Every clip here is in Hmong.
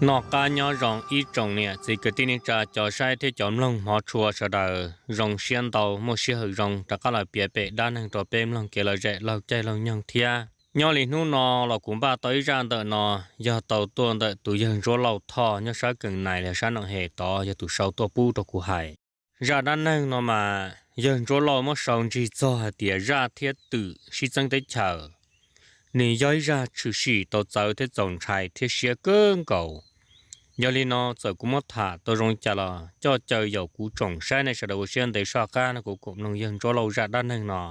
Noj qab nyob zoo ib tsoom niam txiv kwv tij neej tsa cov saib thiab cov mloog hmov tshua sawv daws zoo siab ntau, muaj sij hawm zoo rov qab los piav pem dab neeg rau peb mloog kev lom zem laug caij laug nyoog thiab. Nyob li hnub no los kuv npaj tau ib zaj ntawm no, yog tau tuaj ntawm tus yawg Ntsuab Lauj Thoj nyob sab Kees Nais los sab Noom Hes tod, yog tus sau tuaj pub rau kuv hais. Zaj dab neeg no mas yawg Ntsuab Lauj muab sau ntsig txog hais tias zaj thiab twm sib txeeb teb chaws, nws yog ib zaj tshwm sim tau txawv thiab txaus ntshai thiab siab kawg nkaus. Yog li no txawm kuv muab tham tau zoo cas los coj caw yaum kuv tsoom saib nej sawv daws ua siab ntev soj qab no kuv koom mloog yawg Ntsuab Lauj zaj dab neeg no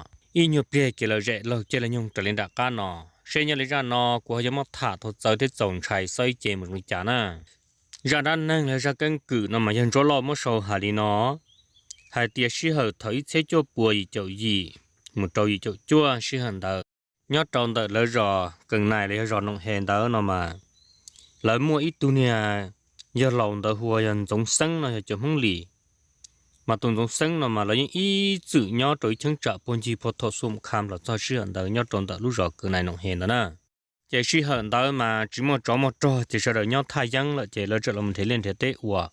ib nyuag pliag kev lom zem laug caij laug nyoog raws li nram qab no, seb nyob li zaj no kuv ho yuav muab tham tau txawv thiab txaus ntshai xob ib ce mus zoo li cas na. Zaj dab neeg los zaj keeb kwm no mas yawg Ntsuab Lauj muab sau hais li no, hais tias sij hawm thaum ib txhiab cuaj puas yim caum yim mus rau yim caum cuaj sij hawm ntawd, nyob rau ntawm lawv zos Kees Nais los yog zos Noom Hes ntawd no mas, lawv muaj ib tug niag yawg laus ntawd hu ua yog Ntxoov Xeeb no yog cov Hmoob Lis. Mas tus Ntxoov Xeeb no mas lawv yeej ib txwm nyob rau ib cheeb tsam puag ncig puag thaum xu kham los txog sij hawm ntawd nyob rau ntawm lub zos Kees Nais Noom Hes ntawd na. Ces sij hawm ntawd mas tsis muaj tsov muaj rog ces sawv daws nyob thaj yeeb lawm ces lawv txawm los nrhiav liaj nrhiav teb ua.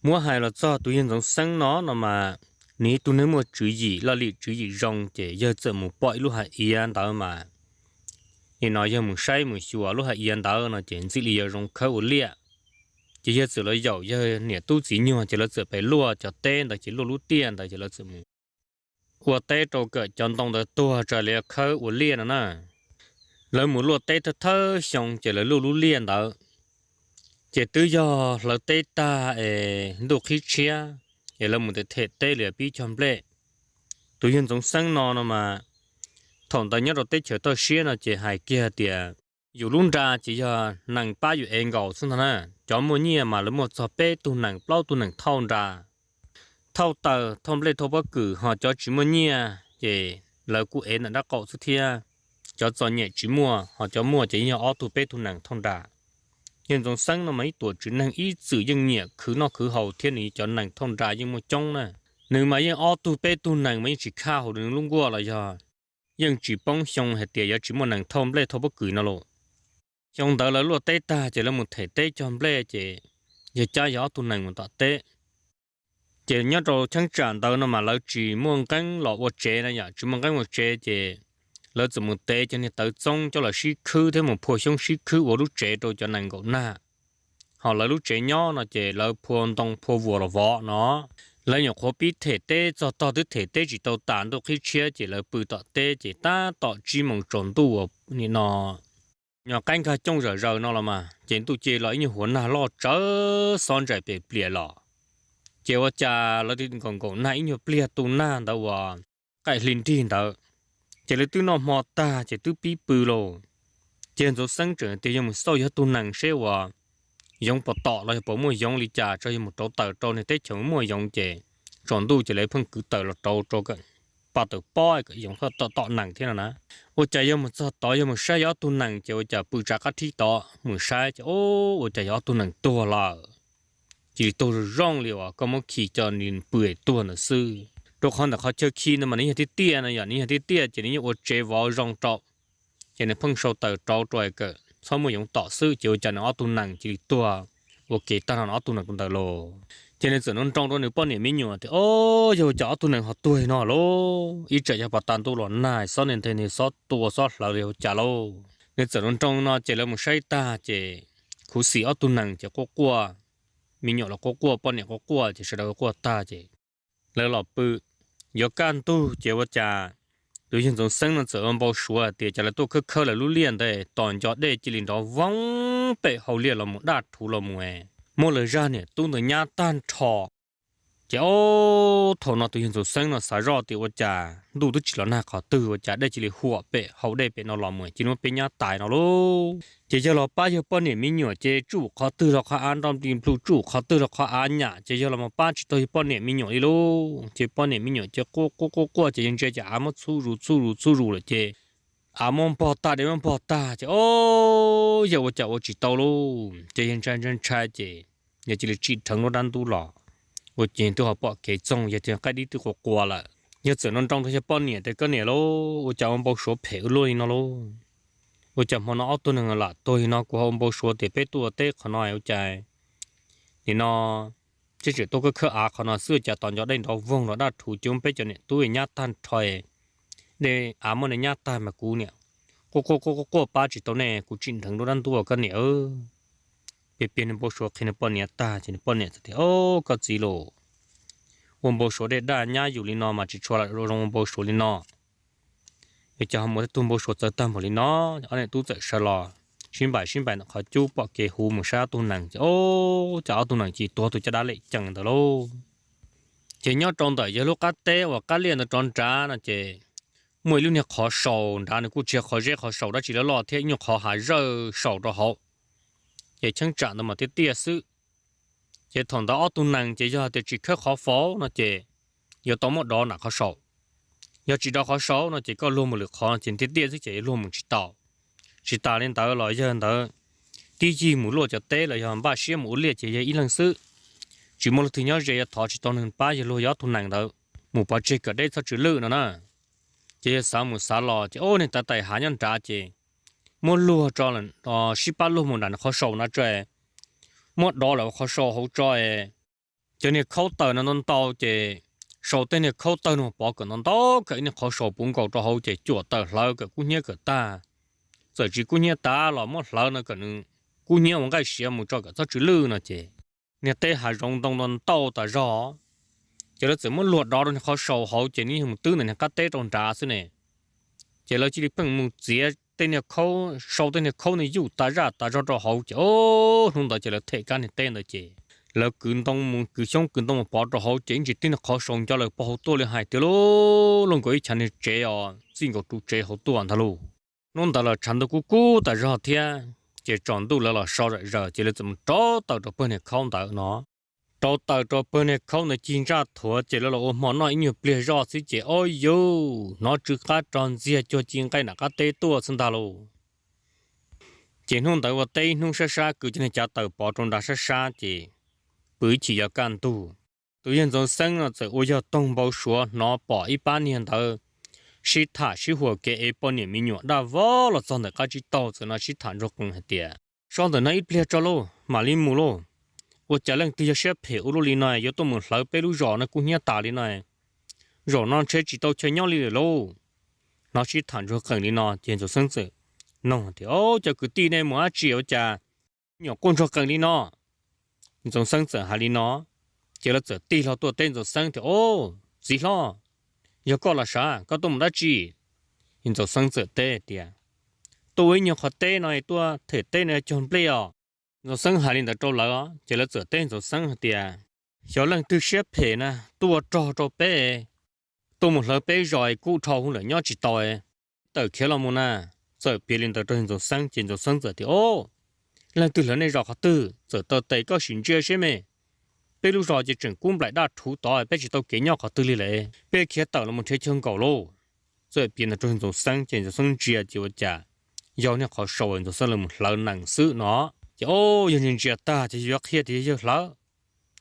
Muab hais los txog tus yawg Ntxoov Xeeb no no mas, nws ib tug neeg muaj tswv yim loj lim tswv yim zoo ces yawg txawm mus pom ib lub hav iav ntawd mas, nim no yawg mus saib mus xyuas lub hav iav ntawd no ces ntxim li yuav zoo khawb ua liaj. Ces yawg txawm los yaum yawg niam tub txiv nyuag ces lawv txawm pem luaj cov teb ntawd ces luaj lub tiaj ntawd ces lawv txawm mus ua teb rau kom cov ntoo ntawd tuag tso lawv khawb ua liaj no na. Lawv mus luaj teb thawj thawj xyoo ces lawv luaj lub liaj ntawd, ces twb yog hlawv teb tag es ntuj qhib tshiab, es lawv mus them teb li pib cog nplej. Tus yawg Ntxoov Xeeb no no mas, thaum ntawd nyob rau teb chaws toj siab no ces hais kiag tias yus lub nra ces yog nees pab yus ev nkaus xwb ntag na. Cov muaj nyiaj mas lawv muaj txog peb tug nees plaub tug nees thauj nra, thauj taws thauj nplej thauj pob kws, ho cov tsis muaj nyiaj ces lawv kuj ev ntawm nraub qaum xwb thiab. Cov txom nyem tsis muaj, ho cov muaj ces yeej yog ob tug peb tug nees thauj nra. Yawg Ntxoov Xeeb no mas ib tuam tswv neeg ib txwm yeej nyiam khwv noj khwv haus thiab nws cov nees thauj nra yeej muaj coob na. Nws mas yeej ob tug peb tug nees mas yeej tsis khaj hauv nws lub nkuaj los yog yeej tsis poob xyoo hais tias yuav tsis muaj nees thauj nplej thauj pob kws no los. Xyoo ntawd lawv luaj teb tag ces lawv mus them teb cog nplej ces yawg cab yawg ob tug nees mus tom teb. Ces nyob rau cheeb tsam ntawd no mas lawv tsis muaj nqeeb los ua tsev na yom, tsis muaj nqeeb ua tsev ces lawv txawm mus tev cov niag tawv txoob coj los sib khwb thiab mus phua xyoob sib khwb ua lub tsev rau cov nees nkaum nag. Ho lawv lub tsev nyob no ces lawv phua ntoo phua vuas los vov no. Lawv nyuam qhuav pib them teb txog tog twb them teb tsis tau tas ntuj qhib tshiab ces lawv pw tom teb ces tab tom tsib moos tsaus ntuj uas nim no nyuam qaib nkag cooj zom zaws no los mas ces ntuj cia los ib nyuag huav nag loj tsawv xob ntsais pem pliam los. Ces ua cas lawv nkaum nkaum nag ib nyuag pliag tu nag ntawd uas qaij hli nrig ntawd, ces lawv twb noj hmo tag ces twb pib pw lauj. Ces Ntxoov Xeeb tseem tias yog mus xauj yog tug nees seb uas yoov puas tom los yog puas muaj yoov li cas tso yog mus rauv taws rau niag teb chaws muaj yoov ces tsaus ntuj ces lawv pheej kwv taws los rauv rau kom pa tawm pob kom yoov tom tom nees thiab no na. Ua cas yog mus txog tod yog mus saib yog ob tug nees ces ua cas pw tsav qab thib tod mus saib ces ua cas yog ob tug nees tuag lawm. Cia li tuag zoo zoo li uas koj muab khi coj nws pw es tuag ntawd xwb. Rau qhov ntawm qhov chaw khi ntawd mas nws yog tiaj tiaj no yom, nws yog tiaj tiaj ces nws yeej ua tsev vov zoo rau. Ces nws pheej sau taws rauv rau kom txhob muaj yoov tom xwb ces ua cas nws ob tug nees cia li tuag ua ke tag nrho ob tug nees ntawd lauj. Ces nws txawm nroo nroo rau nws poj niam me nyuam tias, O, yog ua cas ob tug nees ho tuag no lauj? Ib tsam yog pas tas ntuj los nag xob nte nte nws xob tua xob hlawv li ua cas lauj? Nws txawm nroo nroo no ces lawv mus saib tag ces khuv xim ob tug nees ces quaj quaj, me nyuam los quaj quaj, poj niam quaj quaj ces sawv daws quaj tag ces lawv los pw. Yuav kaj ntug ces ua cas tus yawg Ntxoov Xeeb no txawm ua npau suav tias cas lawv tuaj khawb khawb lawv lub liaj ntawd tos nco dej cia li nrov voob pem hauv liaj los mus daj rhuv los mus, muab lawv zaj niam tub ntawd nyab tag nrho. Ces o, thaum no tus yawg Ntxoov Xeeb no xav zoj tias ua cas ntuj twb tsis los nag qhov twg ua cas dej cia li huam pem hauv dej pem no los mus cia li muab peb nyab tais no lauj. Ces yawg los pab yawg poj niam me nyuam ces tsuj qhov twg los qhov av nro nplig nplug, tsuj qhov twg los qhov av nyam ces yawg los mus pab tsis tau yawg poj niam me nyuam li lauj. Ces poj niam me nyuam ces quaj quaj quaj quaj ces yawg ntsia ces av muab txhuj zus txhuj zus txhuj zus lawm ces av muab npog tag dej muab npog tag ces o, yawg ua cas ua tsis tau lauj. Ces yawg ntshai ntshai ntshai ces yawg cia li tsim dheev lub dab ntub los. Ua ces twb ho pom kev txoog yawg thiaj qaij dib twb qua qua lawm. Yawg txawm nroo nroo rau yawg poj niam tias, Koj niam lauj, ua cas ua npau suav phem ua luaj li no lauj? Ua cas hmo no ob tug neeg lam tuag li no, kuv ho ua npau suav tias peb tuaj ua teb qhov no ua cas nim no tseem tuaj khawb khawb av qhov no xwb, ua cas tos nco dej nrov voog los daj rhuv cuv peb cov niam tub nyab tag nrho, dej av muab nej nyab tag mas kuv niam quaj quaj quaj quaj pab tsis tau nej, kuv tsim nrheev lub dab ntub koj niam. Piav piav nws npau suav qhia nws poj niam tag ces nws poj niam txawm tias, Au, koj txiv lauj, ua npau suav dej daj nyab yus li no mas tsis tshua lam zoo ua npau suav li no. Ua cas ho mus tej tug npau suav txawv tag npaum li no? Ob niam tub txawm sawv los sib npaim sib npaim ntawm qhov cub pom kev huv mus saib ob tug nees ces, Au, cas ob tug nees cia li tuag tau caj dab lem cees ntawd lauj. Ces nyob rau ntawm yawg lub qab teb uas qab liaj ntawd rov nrad no ces muaj ib lub niag qhov saus nrad, nws kuj tsis yog qhov zeb qhov saus dab tsi loj loj thiab, ib nyuag qhov hav zawj saus rau hauv. Ces cheeb tsam ntawd mas tiaj tiaj xwb. Ces thaum ntawd ob tug nees ces yog tias tsis khawb qhov faus no ces yuav tau muab dov nram qhov saus. Yog tsis dov qhov saus no ces koj luag mus lwm qhov no ces tiaj tiaj xwb ces luag mus tsis tau. Tsis tas li ntawd los yawg ntawd tib yig mus luaj cov teb los yog npaj siab mus ua liaj ces yawg ib leeg xwb, tsis muaj leej twg nyob ze yuav thov tsis tau neeg pab yawg luag, yog ob tug nees ntawd mus pov tseg kawm deb txhob tsw lwj no na. Ces yawg xav mus xav los ces, Au, niag tav tais hav nyob nrad ces muab luag tso, sib pab luag mus nram qhov saus nrad tso, muab dov lawm qhov saus hauv tso. Cov niag khaub taws no ntau ntau ces sau tej niag khaub taws no pov kawm ntau ntau kawm ib niag qhov saus puv nkaus rau hauv ces cuam taws hlawv kawm kub hnyiab kawm tag. Txawm tsis kub hnyiab tas los muab hlawv no kom nws kub hnyiab ua nqaij siav mus tso kom txhob tsw lwj no ces niag teb hav zoov ntoo ntau ntau tas zog. Ces lawv txawm muab luag dov rau niag qhov saus hauv ces nws mus twb ntawm niag qab teb rau nrad xwb ne. Ces lawv cia li pheej mus txiav tej niag khaub, sau tej niag khaub niag yuj tas zaj tas zog rau hauv ces, o, hnub ntawd ces lawv them kab niag teb ntawd ces lawv kwv ntoo mus kwv xyoob kwv ntoo mus pov rau hauv ces ib ntsis twb niag qhov saus nco lawm puag hauv tuaj li hais tias lu, luaj nkaus ib chav niag tsev os, txij nkaus ru tsev hauv tuaj ntag lauj. Hnub ntawd los tshav ntuj kub kub tas zog thiab, ces tsaus ntuj lawv los so zom zaws ces lawv txawm mus rauv taws rau pawg niag khaub ntawd no. Rauv taws rau pawg niag khaub ntawd cig ntsaj thuav ces lawv los ua hmo noj ib nyuag pliag zoj xwb ces, o yus, hnov tsw qab rog ntxiag cuag ci nqaij nram qab teb tuaj xwb ntag lauj. Ces hnub ntawd ua teb ib hnub sab sab kwv cov niag cav taws pov rau nrad sab sab ces pw ib chim yuav kaj ntug, tus yawg Ntxoov Xeeb no txawm ua yog toog npau suav hnov pom ib pab niag ntawd sib tham sib huas kev ev poj niam me nyuam daj vog los txog ntawm qab tsib taug txawm no sib tham ntsuag qees hais tias, so ntawm no ib pliag tso lauj, mam li mus lauj. Ua cas leej twg yog siab phem ua luaj li no yuav tuaj mus hlawv peb lub zos no kub hnyiab tas li no. Zaum no ntshe tsis tau chaw nyob li lawm lauj. Hnov sib tham ntsuag qees li no ces Ntxoov Xeeb txawm nug tias, o, cov kwv tij nej mus dab tsi ua cas me nyuam quaj ntsuag qees li no? Ntxoov Xeeb txawm hais li no, ces lawv txawm tig hlo tuaj teb Ntxoov Xeeb tias, o, txiv hlob, yog koj los sav, koj tuaj mus dab tsi? Ntxoov Xeeb txawm teb tias, tuaj ua ib nyuag qhov teb no, tuaj them teb no cog nplej os. Ntxoov Xeeb hais li ntawd rau lawv ces lawv txawm teb Ntxoov Xeeb hais tias, xyov leej twg siab phem na tuaj ua rog rau peb, tuaj mus hlawv peb zos kuj dhau hwv lawm nyob tsis tau, tawm khiav los mus na. Txawm piav li ntawd rau Ntxoov Xeeb ces Ntxoov Xeeb txawm tias, o, leej twg hlawv nej zos qhov twg? Txawm taw tes koj sim ntsia seb me, peb lub zos ces tseem kub nplaim daj rhuv tod, peb tsis tau kev nyob qhov twg li lawm, peb khiav tawm los mus nrhiav chaw nkaum lauj. Txawm piav ntawd rau Ntxoov Xeeb ces Ntxoov Xeeb ntsia ces ua cas yog niag qhov saus Ntxoov Xeeb lawv mus hlawv nees xwb no. Ces, o, yawg ntsia ntsia tag ces yawg yuav qhia tias yog yawg hlawv,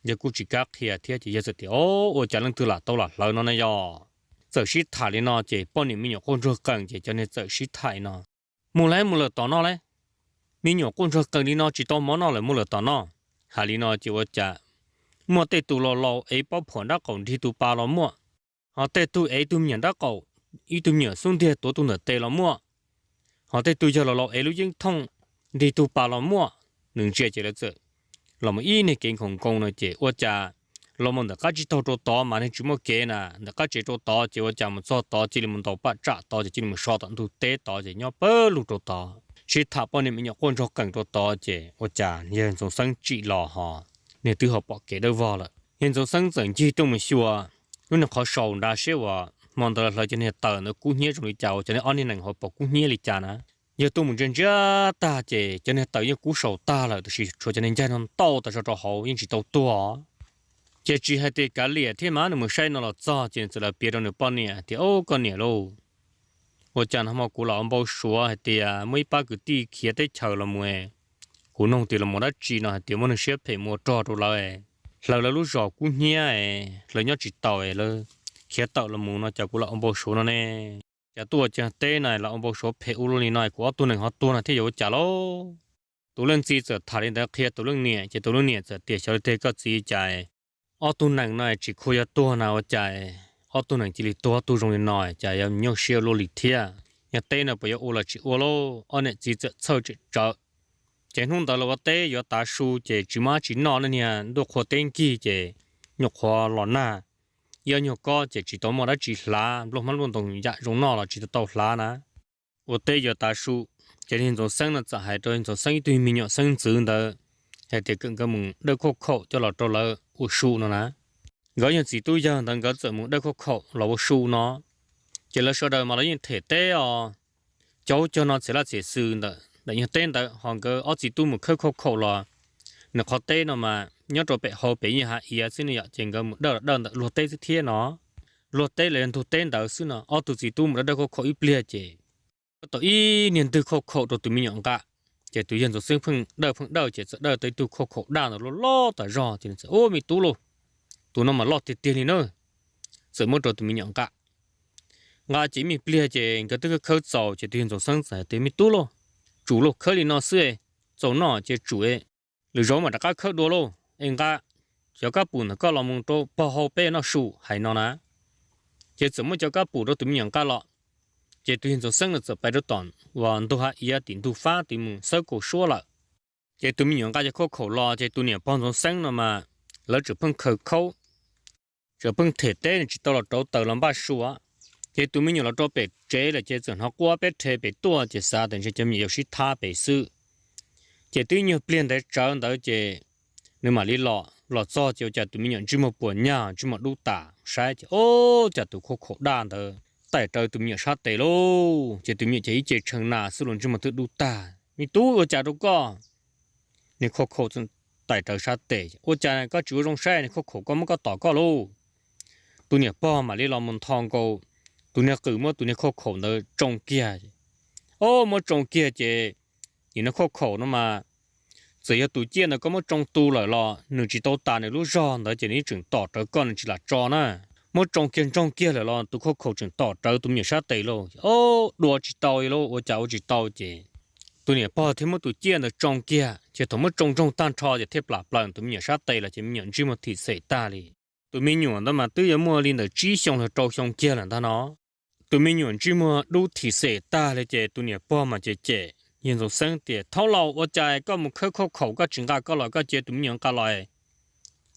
yawg kuj tsis kam qhia thiab ces yawg txawm tias, o, ua cas leej twg lam tau lam hlawv no na yog? Txawm sib tham li no ces poj niam me nyuam quaj ntsuag qees ces cov niag txawm sib tham no, mus lawm mus lawm tom no lawm, me nyuam quaj ntsuag qees li no tsis tau mov noj lawm mus lawm tom no. Hais li no ces ua cas muaj tej tus laus laus ev pob phuam nrab qaum nrig tus pas los muaj, ho tej tug ev ib tug me nyuam nrab qaum, ib tug me nyuam xub ntiag tuav tus ntawm tes los muaj, ho tej tug yawg laus laus ev lub yeeb thooj nrig tus pas los muaj. Nws ntsia ces lawv txawm los mus ib niag kev nkhaus nkoos no ces ua cas los mus ntawm qab tsib taug rau tod mas neeg tsis muaj kev na, ntawm qab tsev rau tod ces ua cas mus txog tod cia li mus ntaus paj tsam tod ces cia li mus so tom ntug teb tod ces nyob pawg lug rau tod. Sib tham poj niam me nyuam quaj ntsuag qees rau tod ces ua cas yawg Ntxoov Xeeb tsim los ho niag twb ho pom kev dawb vog lawm. Yawg Ntxoov Xeeb txawm ncig tuaj mus xyuas lub niag qhov saus nrad seb uas hmo ntawd hlawv cov niag taws ntawd kub hnyiab zoo li cas, uas cov niag ob niag nees ho pom kub hnyiab li cas na. Yawg tuaj mus ntsia ntsia tag ces cov niag taws yeej kub saus tag lawm, tab sis tshuav cov niag ncaig no ntau tas zog rau hauv yeej tsis tau tuag. Ces tsis hais tias kav liam thiab mas nws mus saib no los txog ces nws txawm los piav rau nws poj niam tias, o, koj niam lauj, ua cas no hmo kuv los ua npau suav hais tias muaj ib pab kwv tij khiav teb chaws los mus, kuv nug tias los mus dab tsi no hais tias muaj neeg siab phem mus ua rog rau lawv, hlawv lawv lub zos kub hnyiab, lawv nyob tsis tau, lawv khiav tawm los mus no cas kuv los ua npau suav no ne. cas tuaj ua cas teb no los ua npau suav phem ua luaj li no, kuv ob tug nees ho tuag no thiab yuav ua cas lauj? Tus leej txiv txawm tham li ntawd qhia tus leej niam, ces tus leej niam txawm tias, xyov li tiag koj txiv, cas ob tug nees no tsis khuv yog tuag na, ua cas ob tug nees cia li tuag ob tug zoo li no, cas yuav nyuaj siab luaj li thiab. Yog teb no puas yuav ua los tsis ua lauj? Ob niam txiv txawm txhawj tsem tsawv. Ces hnub ntawd los ua teb yuav tav su ces tsis muaj dab tsi noj ne, niag ntuj qhua teb nkig ces nyuam qhuav los nag, ib ob nyuag kob ces tsis tau muaj dab tsi hlav, nplooj hmab nplooj ntoos yam zoo noj los tsis tau tau hlav na. Ua teb yuav tav su, ces niag Ntxoov Xeeb no txawm hais rau Ntxoov Xeeb ib tug me nyuam xeeb ntxwv ntawd hais tias kom nkawd mus dawj khauj khaum coj los rau lawv ua su no na. Nkawd yog txiv tub yawg ntawd nkawd txawm mus dawj khauj khaum los ua su no. Ces lawv sawv daws mas lawv yeej them teb os, cog ub cog no txhia laj txhia xwm ntawm ntawm nyuag teb ntawd, ho nkawd ob txiv tub mus khawb khauj khaum los, nws qhov teb no mas nyob rau pem hauv pem yeej hav iav xwb ne yom, ces nkawd mus dawj los dawj ntawm luag teb xwb thiab no. Luag teb los yog ntug teb ntawd xwb no, ob tug txiv tub mus dawj dawj khauj khaum ib pliag ces tau ib niag ntwg khauj khaum rau tus me nyuam nqa. Ces tus yawg Ntxoov Xeeb pheej dawj pheej dawj ces txawm dawj tau ib tug khauj khaum daj ntawd loj loj tas zog, ces nws txawm, Ub, me tub lauj, tus no mas loj tiag tiag li na. Txawm muab rau tus me nyuam nqa. Nqa ces ib me pliag ces nkawd twb khawb khawb txaus ces tus yawg Ntxoov Xeeb txawm hais tias, Me tub lauj, tsum lauj, khawb li no xwb, txaus noj ces tsum, lwm zaus mam rov qab khawb dua lauj. Es nqa cov kab pum ntawm koj los mus rau pog hau peb noj su, hais no na. Ces txawm muab cov kab pum rau tus me nyuam nqa los. Ces tus yawg Ntxoov Xeeb no txawm pais rau tom uas ntug hav iav tim ntug fab tim mus xawb kaus suab lawm. Ces tus me nyuam nqa cov khauj khaum los ces tus niam pog Ntxoov Xeeb no mas lawv tseem pheej khaws khaub, tseem pheej them teb, nws tsis tau los rauv taws los npaj su. Ces tus me nyuam los rau pem tsev lawm ces txawm hnov quaj peb rhe pem tuaj ces xav tias ntshe cov me nyuam yuav sib thab pem xwb. Ces twb nyuag pliag ntev tsawv ntawd ces nws mam li los, los txog ces ua cas tus me nyuam ntsej muag puas nyag ntsej muag dub tas, saib ces ua cas tus khauj khaum daj ntawd taim raws tus me nyuam sab tes lauj. Ces tus me nyuam ces ib ce tshee nas xwb los ntsej muag twb dub tag. Me tub, ua cas rau koj? Niag khauj khaum taim raws sab tes. Ua cas koj tsis ua zoo saib, niag khauj khaum koj muab koj tom koj lauj. Tus niam pog mam li los mus ntho nkaus tus niag qws muab tus niag khauj khaum ntawd tsoo kiag. Ob, muab tsoo kiag ces nim no khauj khaum no mas txawm yog tus ciaj ntawd koj muab tsoo tu lawm los nws tsis tau tas nws lub zog ntawd ces nws yeej tseem tom rawv koj, nws tsis lam tso na. Muab tsoo kiag ntsoog kiag lawm los tus khauj khaum tseem tom rawv tus me nyuam sab tes lauj. Ob, dua tsis tau li lauj, ua cas ua tsis tau ces tus niam pog thiaj muab tus ciaj ntawd tsoo kiag ces thaum muab tsoo ntsoog tag nrho ces thiaj plam plaws tus me nyuam sab tes los ces me nyuam ntsej muag thim xem tag li. Tus me nyuam ntawd mas twb yuav muaj li ntawm tsib xyoo los rau xyoo kiag lawm ntag no. Tus me nyuam ntsej muag dub thim xem tag li ces tus niam pog mas cem cem yawg Ntxoov Xeeb tias, Thaub laus, ua cas koj mus khawb khauj khaum koj tsis nqa koj los, koj cia tus me nyuam nqa los,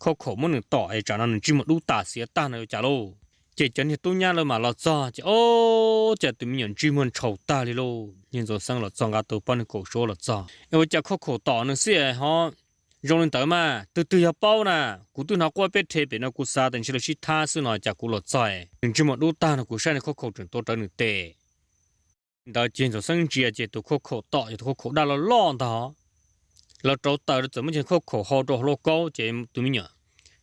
khauj khaum muab nws tom es tsam no nws ntsej muag dub tas xiav tag no ua cas lauj? Ces cov niag tub nyab lawv mam los txog ces ob, cas tus me nyuam ntsej muag ntshaus tag li lauj. Yawg Ntxoov Xeeb los txog nqa tus poj niag kaum suab los txog, Es ua cas khauj khaum tom nws xwb ho zoo li ntawd mas? Twg twg yog paub na? Kuv twb hnov quaj peb rhe pem no kuv xav tias ntshe lawv sib thab xwb no cas kuv los txog nws ntsej muag dub tag no, kuv saib nws khauj khaum tseem tuav rawv nws tes. Ntawd ces Ntxoov Xeeb ntsia ces tus khauj khaum tom yog tus khauj khaum daj loj loj ntag. Lawv rauv taws lawv txawm muab cov khauj khaum hau rau hauv lauj kaub ces tus me nyuam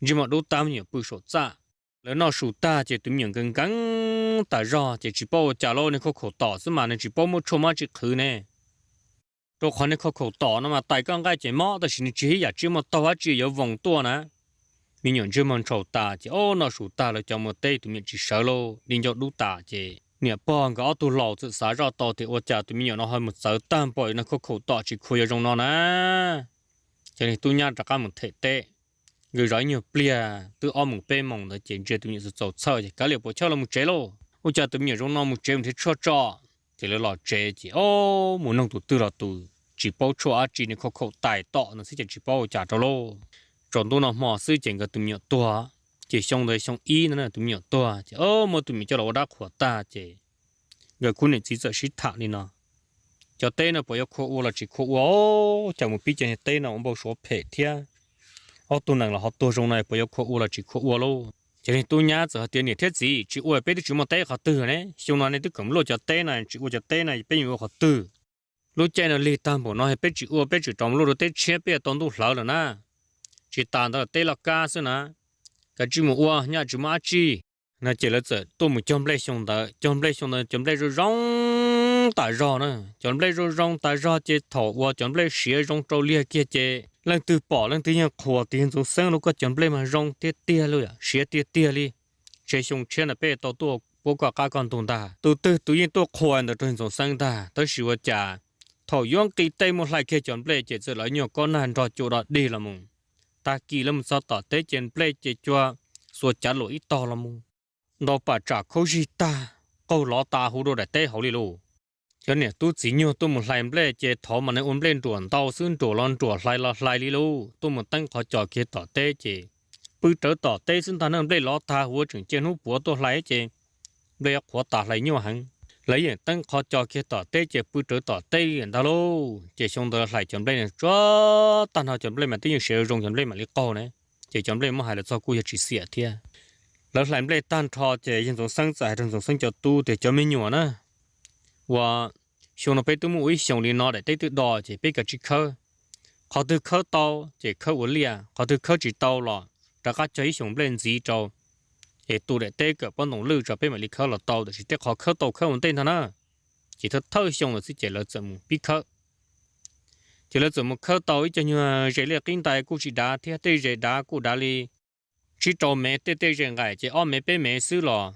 ntsej muag dub tag, me nyuam pw saum txaj. Lawv noj su tag ces tus me nyuam nkees nkees tas zog ces tsis paub ua cas lauj, niag khauj khaum tom xwb mas nws tsis paub muab tshuaj muab dab tsi qhwv ne. Rau qhov niag khauj khaum tom no mas tais koj nqaij ces mob, tab sis nws tsis ib yam tsiaj muaj taug dab tsi yuav voos tuaj na. Me nyuam ntsej muag ntshaus tas ces ob, noj su tag lawv cov mus teb tus me nyuam tsis sawv lauj, di ncauj dub tas ces niam pog nkawd ob tug laus txawm xav zoj tau tias ua cas tus me nyuam no ho mus txawv tag npaum li no, khauj khaum tom tsis khuv yuav zoo no na. Cov niag tub nyab rov qab mus them teb, nkawd zov ib nyuag pliag twb ob moos peb moos ntawd ces ntsia tus me nyuam txaus txhawj ces kav liam puas chawj los mus tsev lauj. Ua cas tus me nyuam zoo no mus tsev mus nrhiav tshuaj tso. Ces lawv los tsev ces ob, mus noog tus twg los tus tsis paub tshuaj dab tsi, niag khauj khaum tais tom no xwb ces tsis paub ua cas rau lauj. Tsaus ntuj noj hmo xwb ces nkawd tus me nyuam tuag. Ces xyoo ntawd xyoo ib no tus me nyuam tuag ces ob, muab tus me nyuam coj los ua dab qhuas tag ces nkawd khub niam txiv txawm sib tham li no, Cov teb no puas yuav khua ua los tsis khua ua? Cas mus pib cov niag teb no ua npau suav phem thiab, ob tug nees los ho tuag zoo no puas yuav khua ua los tsis khua ua lauj? Ces niag tub nyab txawm hais tias, Niam thiab txiv, tsis ua peb twb tsis muaj teb qhov twg ne. Xyoo no nej twb kom luaj cov teb no, tsis ua cov teb no peb yuav ua qhov twg? Lub caij no lig tag npaum no peb tsis ua peb tseem rov mus luaj rau teb tshiab peb yuav tau ntuj hlawv lawm na. Tsis tas ntawd teb loj kab xwb na, kav tsij mus ua, nyaj tsis muaj dab tsi. No ces lawv txawm tuaj mus cog nplej xyoo ntawd, cog nplej xyoo ntawd cov nplej zoo zoo tas zog na. Cov nplej zoo zoo tas zog ces thaum uas cov nplej siav zoo rau liag kiag ces leej twg pom leej twg yeej qhuas tias, Ntxoov Xeeb lauj, koj cov nplej mas zoo tiag tiag li, siav tiag tiag li. Ntshe xyoo tshiab no peb tau tuaj puab koj qab koj ntug ntag. Tus twg tus yeej tuaj qhuas ntawd rau Ntxoov Xeeb ntag, tab sis ua cas thaum yuav nqis tej mus hlais kiag cov nplej ces txawm lawv nyuag kob nag nrog cuam dog dig los mus. Tag kis lawv mus txog tom teb ces nplej ces cua xuas cav luam ib tog los mus, ntau pam tsam khaub zig tag, qaug lov tas huv rau daim teb hauv li lauj. Cov niam tub txiv nyuag tuaj mus hlais nplej ces thaum mas nws ua nplej nruam ntau xwb, nruam los nruam hlais los hlais li lauj, tuaj mus teeb qhov cos kiag tom teb ces pw rawv tom teb xwb ntag na, nplej lov tag huv tseem cia hnub puav tuaj hlais ces nplej qhuav tas hlais nyuaj heev. Lawv yeej teeb qhov cos kiag tom teb ces pw rawv tom teb li ntag lauj. Ces xyoo ntawd hlais cov nplej no tsuav tag nrho cov nplej mas twb yeej siav zoo, cov nplej mam li qaug na, ces cov nplej muab hais los txog kuj yog tsis xiam thiab. Lawv hlais nplej tag nrho ces yawg Ntxoov Xeeb txawm hais rau Ntxoov Xeeb cov tub tias, Cov me nyuam na, ua xyoo no peb twb muaj ua ib xyoos li no daim teb twb do ces peb kav tsij khawb. Qhov twg khawb tau ces khawb ua liaj, qhov twg khawb tsis tau los rov qab cog ib xyoos nplej ntxiv rau es tu daim teb kom pob ntoos lwj tso peb mam li khawb los tau, tiam sis tej qhov khawb tau khawb ua ntej ntag na. Ces thawj thawj xyoo lawm xwb ces lawv txawm mus pib khawb. Ces lawv txawm mus khawb tau ib co nyuag zes liaj qib ntais kuj tsis dav thiab, tej zes dav kuj dav li tsib rau mev, tej tej zes nqaim ces ob mev peb mev xwb los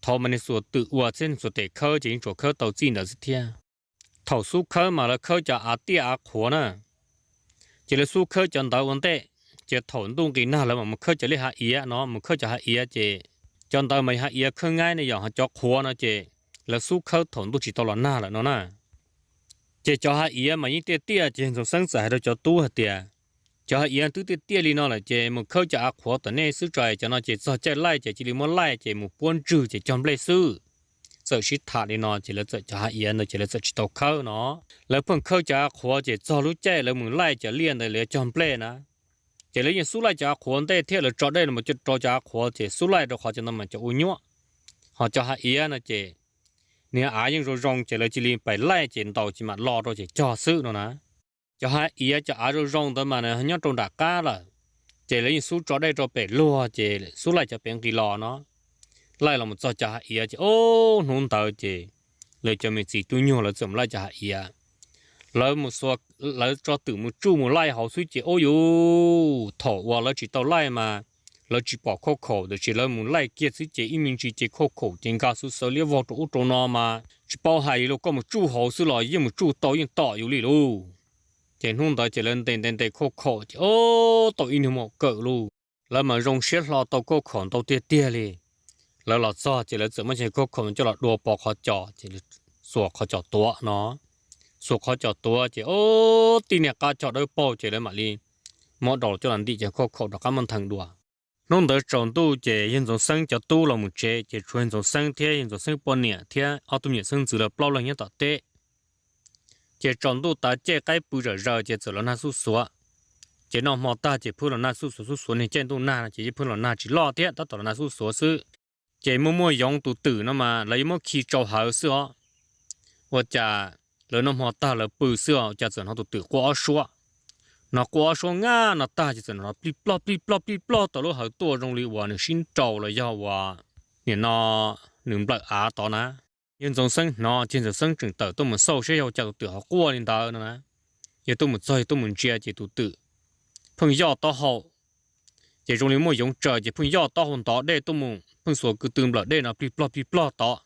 thaum mas niag xuas twm ua thiab niag xuas tes khawb ces yeej tsuas khawb tau txij ntawd xwb thiab. Thaum xub khawb mas lawv khawb cov av tiaj av qhuav na, ces lawv xub khawb cov ntawd ua ntej. Ces thaum ntuj nqis nag lawv mam mus khawb cov liaj hav iav no, mus khawb cov hav iav ces cov ntawd mas yog hav iav khawb ngaib ne, yog ho cov qhuav no ces lawv xub khawb thaum ntuj tsis tau los nag lawm no na. Ces cov hav iav mas yeej tiaj tiaj, ces Ntxoov Xeeb txawm hais rau cov tub hais tias, Cov hav iav twb tiaj tiaj li no lawm ces mus khawb cov av qhuav tom nej xwb tso, cov no ces txog caij laij ces cia li muab laij ces mus puab ntswg ces cog nplej xwb. Txawm sib tham li no ces lawv txawm cov hav iav ntawd ces lawv txawm tsis tau khawb no. Lawv pheej khawb cov av qhuav ces txog lub caij lawv mus laij cov liaj ntawd lawv cog nplej na, ces lawv yeej xub laij cov av qhuav ntej thiab, lawv tso dej los rau cov av qhuav ces xub laij rau qhov cov ntawd mas cov ua nyuaj. Ho cov hav iav no ces niag av yeej zoo zoo ces lawv cia li pais laij ces ntaus ces mam lo rau ces cog xwb no na. Cov hav iav cov av zoo zoo ntawd mas nws nyob rau nram qab lawm, ces lawv yeej xub tso dej rau pem luag ces xub laij cov pem nqis los no. Laij los mus txog cov hav iav ces ob hnub ntawd ces lawv cov me txiv tub nyuag lawv txawm mus laij cov hav iav. Lawv mus xua, lawv tso twm mus tsuj mus laij hauv xwb ces ub yuv, thaum uas lawv tsis tau laij mas lawv tsis pom khauj khaum, tiam sis lawv mus laij kiag xwb ces ib me ntsis ces khauj khaum ces nkag xwb xaws liab vog rau ub rau no mas tsis paub hais li lauj, koj mus tsuj hauv xwb los yeej mus tsuj tau yeej tom yus li lauj. Ces hnub ntawd ces lawv ntes ntes ntes khauj khaum ces ob tau ib niag muaj kawm lauj. Lawv mas zoo siab hlo tau khauj khaum ntau tiag tiag li. Lawv los txog ces lawv txawm muab cov khauj khaum coj los dua pov qhov cos ces xuas qhov cos tuav no. Xuas qhov cos tuav ces ob tib niag qab cog dawb paug ces lawv mam li muab daus coj los ntim cov khauj khaum rov qab muab ntheev dua. Hnub ntawd tsaus ntuj ces yawg Ntxoov Xeeb cov tub los mus tsev ces tshuav yawg Ntxoov Xeeb thiab yawg Ntxoov Xeeb poj niam thiab ob tug me nyuam xeeb ntxwv lawv plaub leeg nyob tom teb. Ces tsaus ntuj tav caij qaib pw zom zaws ces txawm los nag xuj xuav. Ces noj hmo tag ces pheej los nag xuj xuav xuj xuav, niag caij ntuj nag no ces yeej pheej los nag tsis loj thiab, tab tom los nag xuj xuav xwb. Ces muaj muaj yoov tus twm no mas lawv yuav muab khi tsau hawv xwb os. Ua cas lawv noj hmo tag lawv pw xwb os, cas txawm hnov tus twm quaj ob suab. Hnov quaj ob suab nag no tag ces txawm hnov plij ploj plij ploj plij ploj tau lub hawv tuaj zoo li uas nws sib nraus los yog uas nim no nws nplawm av tod na. Yawg Ntxoov Xeeb hnov ces Ntxoov Xeeb tseem tawm tuaj mus xauj saib yog ua cas tus twm ho quaj li ntawd no na. Yawg tuaj mus txog yawg tuaj mus ntsia ces tus twm pheej yoj taub hau. Ces zoo li muaj yoov tsawv ces pheej yoj taub hau ntov dej tuaj mus, pheej xuas ko tw nplawm dej no plij ploj plij ploj tod.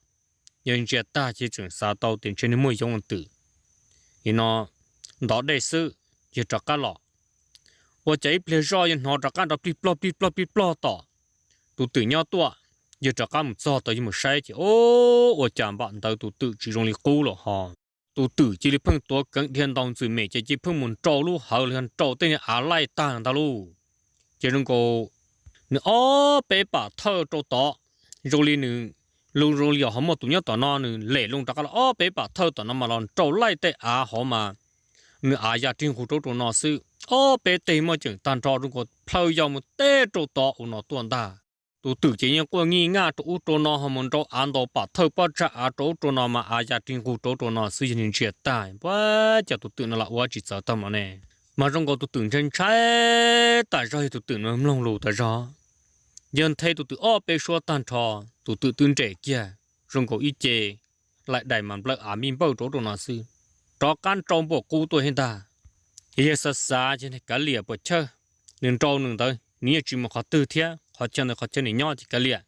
Yawg ntsia tag ces tseem xav tau tias ntshe nws muaj yoov ua twm, nim no ntov dej xwb, yawg rov qab los. Ua cas ib pliag zoj yawg hnov rov qab nrov plij ploj plij ploj plij ploj tom tus twm nyob tuaj. Yawg rov qab mus txog tod yawg mus saib ces ub, ua cas npam ntawd tus twm tsis zoo li qub lawm ho. Tus twm cia li pheej tuav keev dhia ntaus ntxwm mem ces cia li pheej mus nrau lub hawv los yog nrau tej niag av laij tag ntag lauj. Ces zoo nkaus nws ob peb pam thawj rau tod, zoo li nws, zoo li yog ho muaj tus nyob tom no nws lem loo rov qab los ob peb pam thawj tom no mas los nrau laij tej av hauv mas nws av ya rig nqug rau ub rau no xwb. Ob peb teg muaj ceem tag nrho zoo nkaus plhaw yog mus teb rau tod ua no tuaj ntag. Tus twm ces yeej quaj nyij nyaj rau ub rau no ho mus nrau av ntaus pam thawj pob tsag av rau ub rau no mas av ya rig nqug rau ub rau no xwb. Yawg ntsia tag, puag cas tus twm no los ua tsis txawv tag mog ne. Mas zoo nkaus tus twm ntshai ntshai tas zog, yog tus twm no mloog lus tas zog. Yawg nthe tus twm ob peb suab tag nrho, tus twm twb nres kiag zoo nkaus ib ce laim dais mas nplawm av mij npawj rau ub rau no xwb, rov qab nrau npuam qub tuaj thiab ntag. Ces yawg xav xav ces kav liam puas chawj, nws nrau nws ntawd nws yeej tsis mus qhov twg thiab, qhov chaw ntawd qhov chaw nws nyob ces kav liam,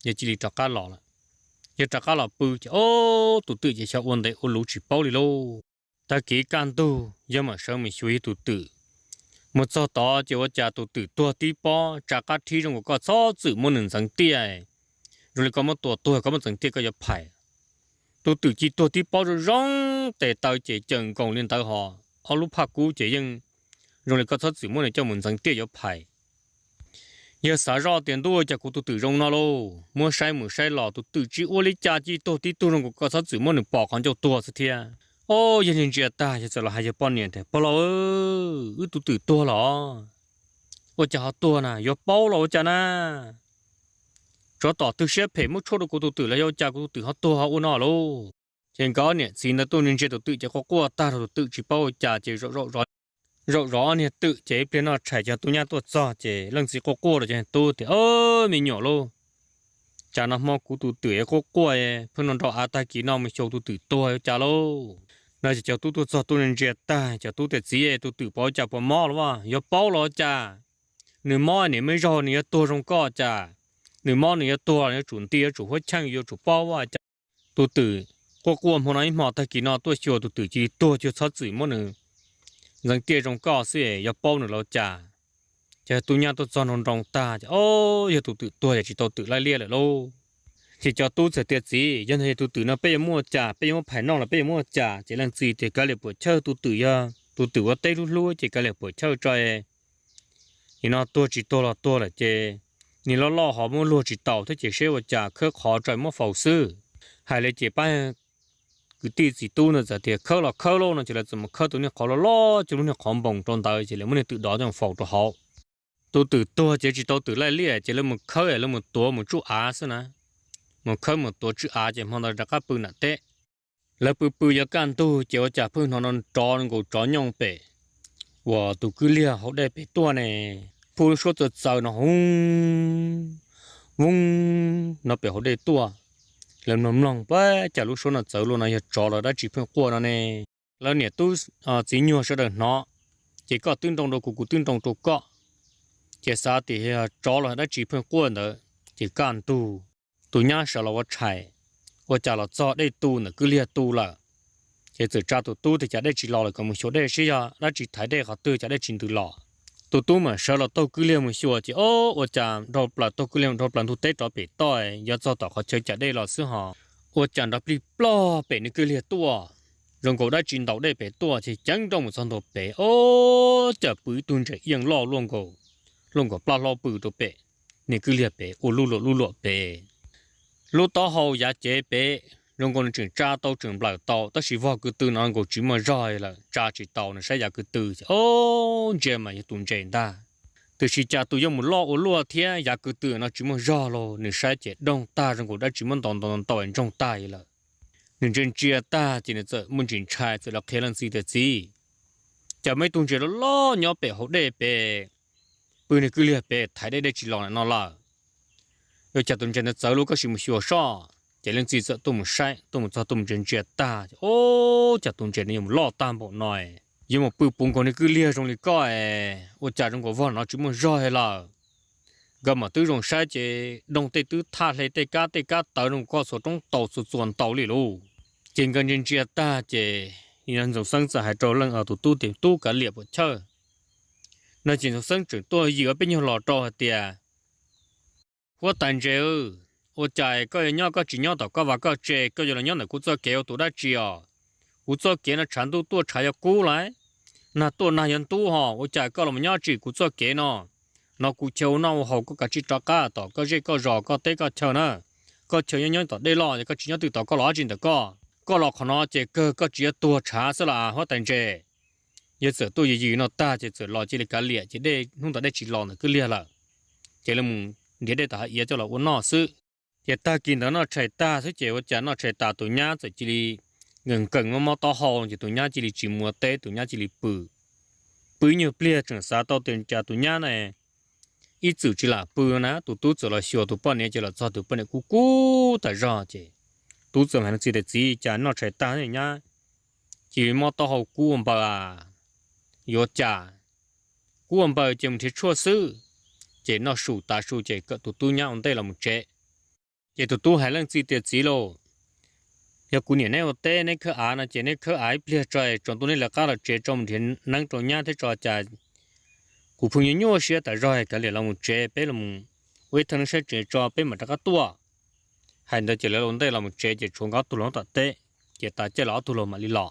yawg cia li rov qab los lawm. Yog rov qab los pw ces ob tus twm ces xyov ua ntev ua luv tsis paub li lauj. Tag kis kaj ntug yog mam sawv mus xyuas yog tus twm. Mus txog tod ces ua cas tus twm tuag tib pob, tsa qab rhib zoo nkaus koj txhob txwm muab nws ntxeev tiaj. Zoo li koj muab tua tuag koj muab ntxeev tiaj koj yuav phais. Tus twm cia li tuag tib pob zoo zoo, tes taw ces cawm nkoos li ntawd ho, ob lub phaj kub ces yeej zoo li koj txhob txwm muab nws coj mus ntxeev tiaj yuav phais. Yawg xav zoj tias ntuj, cas kuv tus twm zoo no lauj, muab saib mus saib los tus twm tsis ua li cas, cia li tuag tib tug zoo nkaus koj txhob txwm muab nws pom qhov ncauj tuag xwb thiab. Ob yawg ntsia tag yawg txawm los hais yawg poj niam tias pog laus, wb tus twm tuag los? Ua cas ho tuag na, yuav paub los ua cas na? Tsov tom twg siab phem muab tshuaj rau kuv tus twm los yog ua cas kuv tus twm ho tuag ho ua no lauj? Ces nkawd ob niam txiv ntawd tuaj ntsia tus twm ces quaj quaj tag rau tus twm tsis paub ua cas ces zaum zov ob niag twm ces ib pliag noj tshais ces tub nyab tuaj txog ces leej txiv quaj quaj rau cov tub tias me nyuam lauj, cas no hmo kuv tus twm quaj quaj, pheej no nrog av tag kis no mus xyuas tus twm tuag ua cas lauj? No ces cov tub tuaj txog tub ntsia tag cov tub tias txiv, tus twm puas ua cas puas mob los as, yuav paub los ua cas? Nws mob niam me zaug nws yuav tuag zoo koj cas? Nws mob nws yuav tuag yuav tsum nti yuav tsum huab cheej yuav tsum paub ua cas? Tus twm quaj quaj hmo no ib hmo tag kis no tuaj xyuas tus twm cia li tuag cia txhob txwm muab nws ntxeev tiaj zoo koj xwb yuav paub nws los cas? Ces tub nyab tuaj txog nroo nroo tag ces ob yawg tus twm tuag ces tsis tau twm laij liaj lawm lauj. Ces cov tub txawm tias txiv, yog ntawd yog tus twm no peb yuav muab ua cas, peb yuav muab phais noj los peb yuav muab ua cas? Ces leej txiv tias kav liam puam chawj, tus twm yog tus twm ua teb hlub hlub ces kav liam puam chawj tso. Nim no tuag tsis tuag los tuag lawm ces nim loj loj ho muab luag tsis taus thiab ces seb ua cas khawb qhov tso muab faus xwb. Hais li ces pab kwv tij txiv tub ntawd txawm tias khawb los khawb lauj no ces lawv txawm mus khawb tus niag qhov loj loj coj lub niag qhov npoos rau ntawd ces lawv muab niag twm dov coj faus rau hauv. Tus twm tuag ces tsis tau twm laij liaj ces lawv mus khawb es lawv mus tuav mus tsuj av xwb na. Mus khawb mus tuav tswj av ces hmo ntawd rov qab pw nram teb. Lawv pw pw yuav kaj ntug ces ua cas pheej hnov no rov nkaus tsov nyooj pem uas tus kwj liag hauv dej pem tuaj ne. Pheej lub suab txawv txawv no hov voov no pem hauv dej tuaj. Lawv mloog mloog, pab cas lub suab no txawv luaj no yog tsov los dab tsi pheej quaj no ne. Lawv niam tub txiv nyuag sawv daws hnov, ces koj twb nroo rau kuv, kuv twb nroo rau koj, ces xav tias yog tsov los dab tsi pheej quaj ntawd. Ces kaj ntug tus nyab sawv los ua tshais, ua cas los txog dej tu ntawm kwj liag tu lawm. Ces txawm tsa tus tub tias cas dej tsis los lawm, kom mus xyuas dej seb yog dab tsi thaiv dej qhov twg cas dej tsis ntws los. Tus tub mam sawv los taug kwj liag mus xyuas ces ob, ua cas dhau plaws taug kwj liag dhau plaws ntug teb rov pem toj, yuav txog tom qhov chaw cas dej los xwb ho, ua cas nrov plig plog pem nws kwj liag tuaj, zoo nkaus dab tsi ntaus dej pem tuaj ces ceev nrooj mus txog ntua pem ob, cas pw ib tug ntses iaj loj luaj nkaus, luaj nkaus plab hlob pw rau pem nws kwj liag pem ua luj luam luj luam pem. Lub taub hau yav cev pem zoo nkaus nws tseem tsa tau tseem nplawm tau tab sis vog ko tw no nkaus tsis muaj zog lawm, tsa tsis tau, nws saib yav ko tw ces ob, ntsia mas yog tus ntses ntag. Tiam sis cas tus yuav mus loj ua luaj thiab yav ko tw no tsis muaj zog los nws saib ces doog tag zoo nkaus dab tsi muab ntaus ntaus ntaus ntsoog tag lawm. Nws ntsia ntsia tag ces nws txawm muaj ntsis ntshai txawm los qhia leej txiv tias txiv, cas muaj ib tug ntses loj loj nyob pem hauv dej pem, pw nws kwj liag pem thaiv dej dej tsis los no lawm. Yuav cas tus ntses ntawd txawv lub koj sim mus xyuas soj. Ces leej txiv txawm tuaj mus saib, tuaj mus txog tuaj mus ntsia ntsia tag ces ob, cas tus ntses no yuav mus loj tag npaum no, yuav mus pw puv nkaus nws kwj liag zoo li koj es ua cas zoo nkaus vog no tsis muaj zog lawm. Nkawd mam twb zoo saib ces doog tej twb thaj hle tej kab tej kab tawv zoo koj txhua roob tau txhua txua ntau li lauj. Ces nkawd ntsia ntsia tag ces Ntxoov Xeeb txawm hais rau leej tus tub tias tub kav liam puam chawj. No ces Ntxoov Xeeb tseem tuaj yws ob peb nyuag los rau hais tias huab tais ntses, ua cas koj yuav nyob koj tsis nyob tom koj vaj koj tse, koj yuav los nyob ntawm kuv txoj kev ua tus dab tsi os? Kuv txoj kev no tshav ntuj tuaj tshav yuav kub lawm, nag tuaj nag yuav ntub ho, ua cas koj los nyob tsim kuv txoj kev no? No kuv chaw ua noj ua haus, koj kav tsij rov qab tom koj zej koj zos koj teb koj chaw na. Koj chaw nyob nyob tom dej loj es koj tsis nyob twg tom koj los dab tsi ntawm koj. Koj los qhov no ces kawg koj tsis yuav tuag tshav xwb las huab tais ntses. Yawg txawm tuaj yws yws no tag ces txawm los cia li kav liam ces dej hnub ntawd dej tsis los ntawm kwj liag lawm. Ces lawv mus nrhiav dej tom hav iav coj los ua noj xwb. Ces tag kis ntawd noj tshais tag xwb ces ua cas noj tshais tas tus nyab txawm cia li nkees nkees mob mob taub hau ces tus nyab cia li tsis mus ua teb, tus nyab cia li pw. Pw ib nyuag pliag tseem xav tau tias cas tus nyab na ib txwm tsis lam pw na, tus tub txawm los xyuas tus poj niam ces los txog tus poj niam kub kub tas zog ces tub txawm hais leej txiv tias txiv, cas noj tshais tag nyab cia li mob taub hau kub ua npaws a, yuav cas? Kub ua npaws ces mus nrhiav tshuaj xwb. Ces noj su tas su ces kom tus tub nyab ua ntej los mus tsev. Ces tus tub hais leej txiv tias, Txiv lauj, yog kuv niam neb ua teb neb khawb av no ces neb khawb av ib pliag tso, tsaus ntuj neb lawv qab los tsev tso mus nrhiav neeb rau nyab thiab tso, cas kuv pheej nyuaj nyuaj siab tas zog, kav liam los mus tsev, peb los ua ib thaj neeb saib tsev tso peb mam rov qab tuaj. Hais ntawd ces lawv los ntej los mus tsev ces tshuav nkawd ob tug los tom teb, ces tas caij los ob tug los mam li los.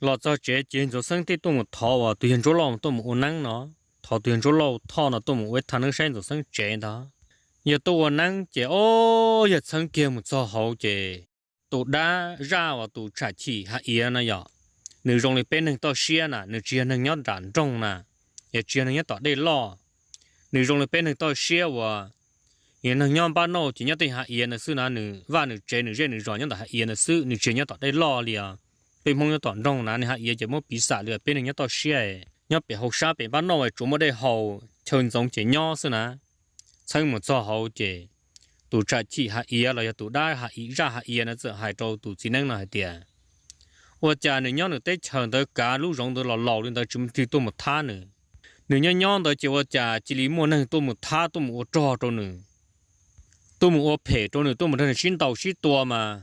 Los txog tsev ces Ntxoov Xeeb thiaj tuaj mus thov uas tus yawg Ntsuab Lauj tuaj mus ua neeb no, thov tus yawg Ntsuab Lauj Thoj no tuaj mus ua ib thaj neeb saib Ntxoov Xeeb tsev ntag. Yog tuaj ua neeb ces o, yawg Xeeb kiag mus txog hauv ces tus dab zaj uas tus tsham chim hav iav no yog, nws zoo li peb neeg toj siab na, nws tsis yog neeg nyob nram nroog na, yog tsis yog neeg nyob tom dej loj. Nws zoo li peb neeg toj siab uas yog neeg nyob npab nauj ces nyob tej hav iav ntawd xwb na, nws vaj nws tsev nws zej nws zos nyob ntawm hav iav ntawd xwb, nws tsis yog nyob tom dej loj li os. Peb Hmoob nyob tom nroog na, nws hav iav ces muab piv xam li peb neeg nyob toj siab, nyob pem hauv sab pem npab nauj tsuas muaj dej haus chaw ntxoov ces nyob xwb na. Txheeb mus txog hauv ces tus tsham chim hav iav los yog tus dab zaj hav iav no txawm hais rau tus txiv neeb no hais tias, ua cas nws nyob nws teb chaws ntawd kav lub zoov ntawd los laus li ntawd tsis muaj leej twg tuaj mus thab nws. Nws nyob nyob ntawd ces ua cas cia li muaj neeg tuaj mus thab tuaj mus ua rog rau nws, tuaj mus ua phem rau nws, tuaj mus nrog nws sib ntaus sib tua mas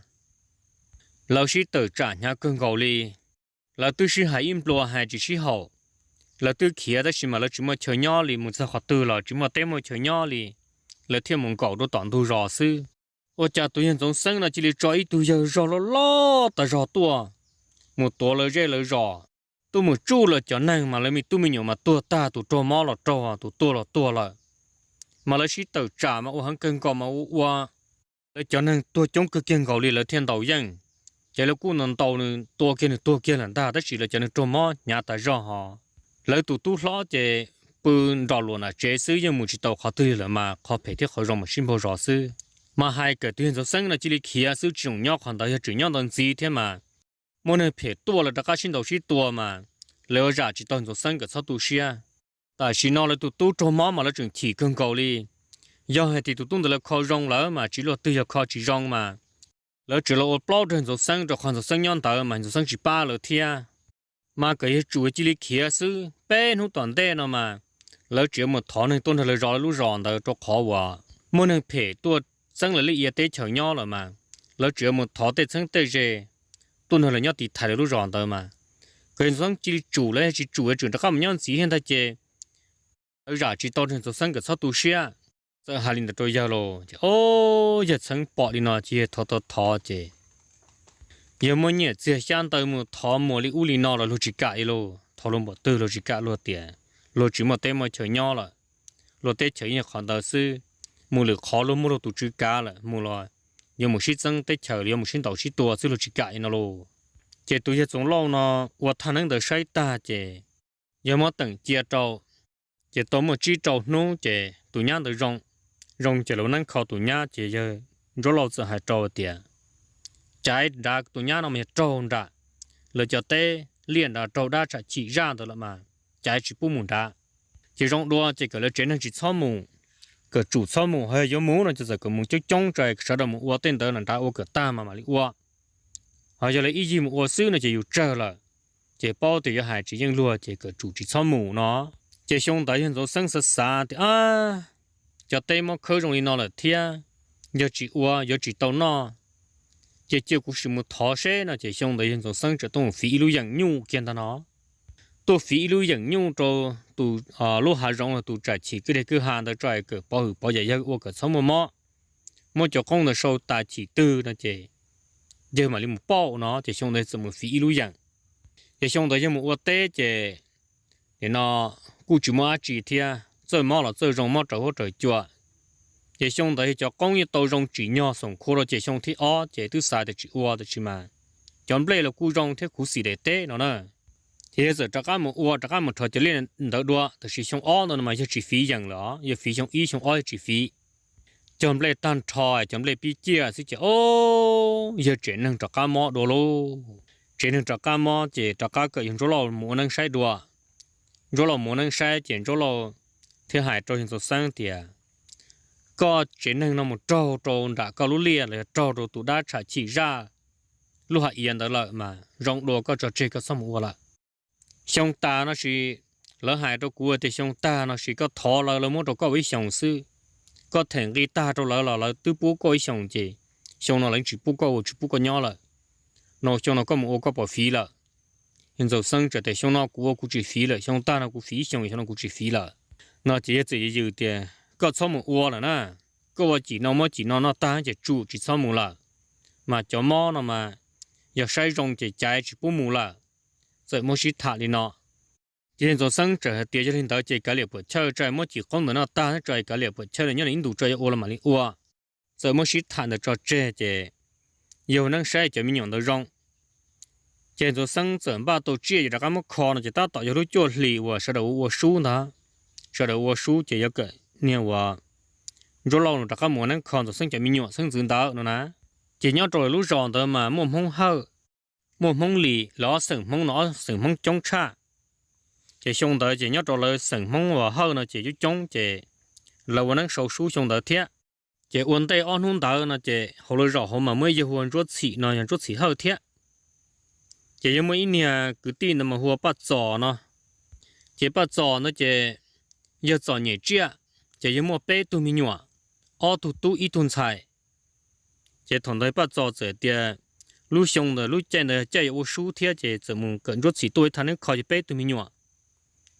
lawv sib tawm tsam hnyav kawg nkaus li. Lawv twb sib hais ib nplua hais tsis sib haum, lawv twb khiav tab sis mas lawv tsis muaj chaw nyob li, mus txog qhov twg los tsis muaj teb muaj chaw nyob li, lawv thiaj mus nkaum rau tom ntug zos xwb. Ua cas tus yawg Ntxoov Xeeb no cia li tso ib tug yawg zog loj loj tas zog tuaj mus tuav lawv zej lawv zos, tuaj mus tsuj lawv cov neeg mas lawv me tub me nyuam mas tuag tag, tus raug mob los raug, tus tuag los tuag lawm. Mas lawv sib tawm tsam mas ua heev kawg nkaus mas ua ua lawv cov neeg tuag coob kawg kiag nkaus li lawv thiaj ntaus yeej. Ces lawv kuj ntaus ntaus nws, tua kiag nws tuag kiag lawm ntag, tab sis lawv cov neeg raug mob hnyav tas zog hos. Lawv tus tub hlob ces pw nrom luam nram tsev xwb, yeej mus tsis tau qhov twg lawm mas qhov phem thiab qhov zoo mas sib npaug zos xwb. Mas hais kom tus yawg Ntxoov Xeeb no cia li khiav xwb, tsis txhob nyob qhov ntawd, yog tseem nyob ntawd ntxiv thiab mas muaj neeg phem tuaj lawv rov qab sib ntaus sib tua mas lawv yuav zam tsis tau Ntxoov Xeeb kom txhob tu siab. Tam sim no lawv tus tub raug mob mas lawv tseem chim kawg nkaus li. Yog hais tias tus tub ntawd lawv kho zoo lawm mas tsis luaj twg yog kho tsis zoo mas lawv tseem los ua plaub rau Ntxoov Xeeb, rau qhov Ntxoov Xeeb nyob ntawd mas Ntxoov Xeeb tsis pab lawv thiab. Mas kom yawg tsum cia li khiav xwb, peb hnub tom ntej no mas lawv tseem yuav mus thov neeg tuaj nrog lawv zov lawv lub zos ntawd, rau qhov uas muaj neeg phem tuaj txeeb lawv lub ia teb chaws nyob lawm mas lawv tseem yuav mus thov tej txheeb tej ze tuaj nrog lawv nyob tiv thaiv lawv lub zos ntawd mas kom yawg Ntxoov Xeeb cia li tsum, lawv yog tsis tsum yuav tsum rov qab mus nyob ntxiv thiab ntag ces lawv zam tsis tau Ntxoov Xeeb kom txhob tu siab. Txawm hais li ntawd rau yawg los ces o, yawg Xeeb pom li no ces yawg thov thov thov ces yawg muab nyiaj txiag xyab ntawv mus thov muas li ub li no los luag tsis kam li lauj, thov luag npaum twg luag tsis kam, luag tias luag tsis muaj teb muaj chaw nyob lawm, luag teb chaws yeej qhov ntawd xwb, mus lwm qhov luag muaj luag tus tswv kav lawm, mus los yuav mus sib txeeb teb chaws los yuav mus sib ntaus sib tua xwb, luag tsis kam li no lauj. Ces tus yawg Txoov Lauj no ua thaj neeb ntawd saib tag ces yawg muab teem cia rau, ces tau muaj tsib rau hnub ces tus nyab ntawd zoo, zoo ces lawv neeb kho tus nyab ces yawg Ntsuab Lauj txawm hais rau tias, caiv nrad tus nyab no mas yog raug nram lawv cov teb liaj nrad, raug dab tsham chim zaj ntawd lawm mas caiv tsis pub mus nrad. Ces zoo dua ces kom lawv tsev neeg tsis txhob mus, kom tsum txhob mus, ho yog yuav mus no ces txawm kom mus coob coob tso, sawv daws mus ua tej ntawd los nrad ua kom tag mas mam li ua. Ho yog lawv ib yig mus ua xwb no ces yus tsawg lawm, ces paub tias yuav hais tsis yeej luag ces kom tsum tsis txhob mus no. Ces xyoo ntawd yawg Ntxoov Xeeb xav xav tias, ab, cov teb mob khawb zoo li no lawm thiab, yog tsis ua yuav tsis tau noj, ces cia kuv sim mus thov seb no. Ces xyoo ntawd yawg Ntxoov Xeeb txawm tuaj mus fiv ib lub yeem nyuj kiag ntag no. Tuaj fiv ib lub yeem nyuj rau tus, lub hav zoov los tus tsam chim kwj deg kwj ha ntawd tso, kom pov hwm pov yam yawg ua kom txhob muaj mob, muab cov qoob ntawd sau tas chim twg no ces yawg mam li mus pauj no. Ces xyoo ntawd txawm mus fiv ib lub yeem. Ces xyoo ntawd yawg mus ua teb ces nim no kuj tsis muaj dab tsi thiab, txawj mob los txawj zoo, mob raws huab raws cua. Ces xyoo ntawd yawg cov qoob yeej tau zoo tsim nyog xoom khua rau, ces xyoo thib ob ces twb xav tias tsis ua, tab sis mas cov nplej los kuj zoo thiab khuv xim daim teb no na. Ces yawg txawm rov qab mus ua, rov qab mus rho cov liaj ntawd dua, tab sis xyoo ob ntawd no mas yawg tsis fiv yeem lawm os, yawg fiv xyoo ib xyoo ob yawg tsis fiv. Cog nplej tag nrho, cov nplej pib ciaj xwb ces o, yawg tsev neeg rov qab mob dua lauj. Tsev neeg rov qab mob ces rov qab kom yawg Ntsuab Lauj mus ua neeb saib dua. Ntsuab Lauj mus ua neeb saib ces Ntsuab Lauj thiaj hais rau yawg Ntxoov Xeeb tias, koj tsev neeg no mus raug rau nram koj lub liaj los yog raug rau tus dab tsham chim zaj lub hav iav ntawd lawm mas zoo dua koj tso tseg, koj txhob mus ua lawm. Xyoo tag no sis, lawv hais rau kuv tias xyoo tag no sis koj thov lawv, lawv muab rau koj ua ib xyoos xwb. koj them nqi tag rau lawv los lawv twb pub koj ib xyoos ces xyoo no lawv tsis pub koj ua tsis pub koj nyob lawm. No xyoo no koj mus ua koj pom fiv lawm. Yawg Ntxoov Xeeb txawm tias xyoo no kuv ua kuv tsis fiv lawm, xyoo tag no kuv fiv ib xyoos, xyoo no kuv tsis fiv lawm. No ces yawg txawm yws yws tias koj txhob mus ua lawm na, koj ua cim no muab cim no noj tag ces tsum tsis txhob mus lawm. Mas cov mob no mas yog saib zoo ces caiv tsis pub mus lawm. Txawm muab sib tham li no. Ces Ntxoov Xeeb txawm hais tias yog li ntawd ces kav liam puam chawj tso, muab cim qoob ntawd noj tag tso, kav liam puam chawj nyob li ib ntus tso, yuav ua los mam li ua. Txawm muab sib tham ntawd tso tseg ces yawg ua neeb saib cov me nyuam ntawd zoo. Ces Ntxoov Xeeb txawm npaj tau tsiaj yuav rov qab muab kho no ces tab tom yog lub cuaj hlis uas sawv daws ua ua sub ntag. Sawv daws ua ua sub ces yog kom niag uas Ntsuab Lauj rov qab mus ua neeb kho Ntxoov Xeeb cov me nyuam xeeb ntxwv ntawd no na. Ces nyob rau lawv lub zos ntawd mas muaj Hmoob Hawj, muaj Hmoob Lis, lawv ob xeem Hmoob no ob xeem Hmoob coob tshaj. Ces xyoo ntawd ces nyob rau lawv xeem Hmoob uas Hawj no ces coob coob ces lawv ua neeb sau sub xyoo ntawd thiab. Ces ua ntej ob hnub ntawd no ces hauv lawv zos hauv mas muaj ib yawg hu ua Ntsuab Txhim no, yog Ntsuab Txhim Hawj thiab. Ces yog muaj ib niag kwv tij ntawd mas hu ua Paj Txos no. Ces Paj Txos ntawd ces yawg txom nyem tsiaj, ces yawg muaj peb tug me nyuam, ob tug tub ib tug ntxhais. Ces thaum ntawd Paj Txos txawm tias lub xyoo ntawd lub caij ntawd caij yuav ua sub thiab ces txawm mus kom Ntsuab Txhim tuaj ib thaj neeb kho yawg peb tug me nyuam.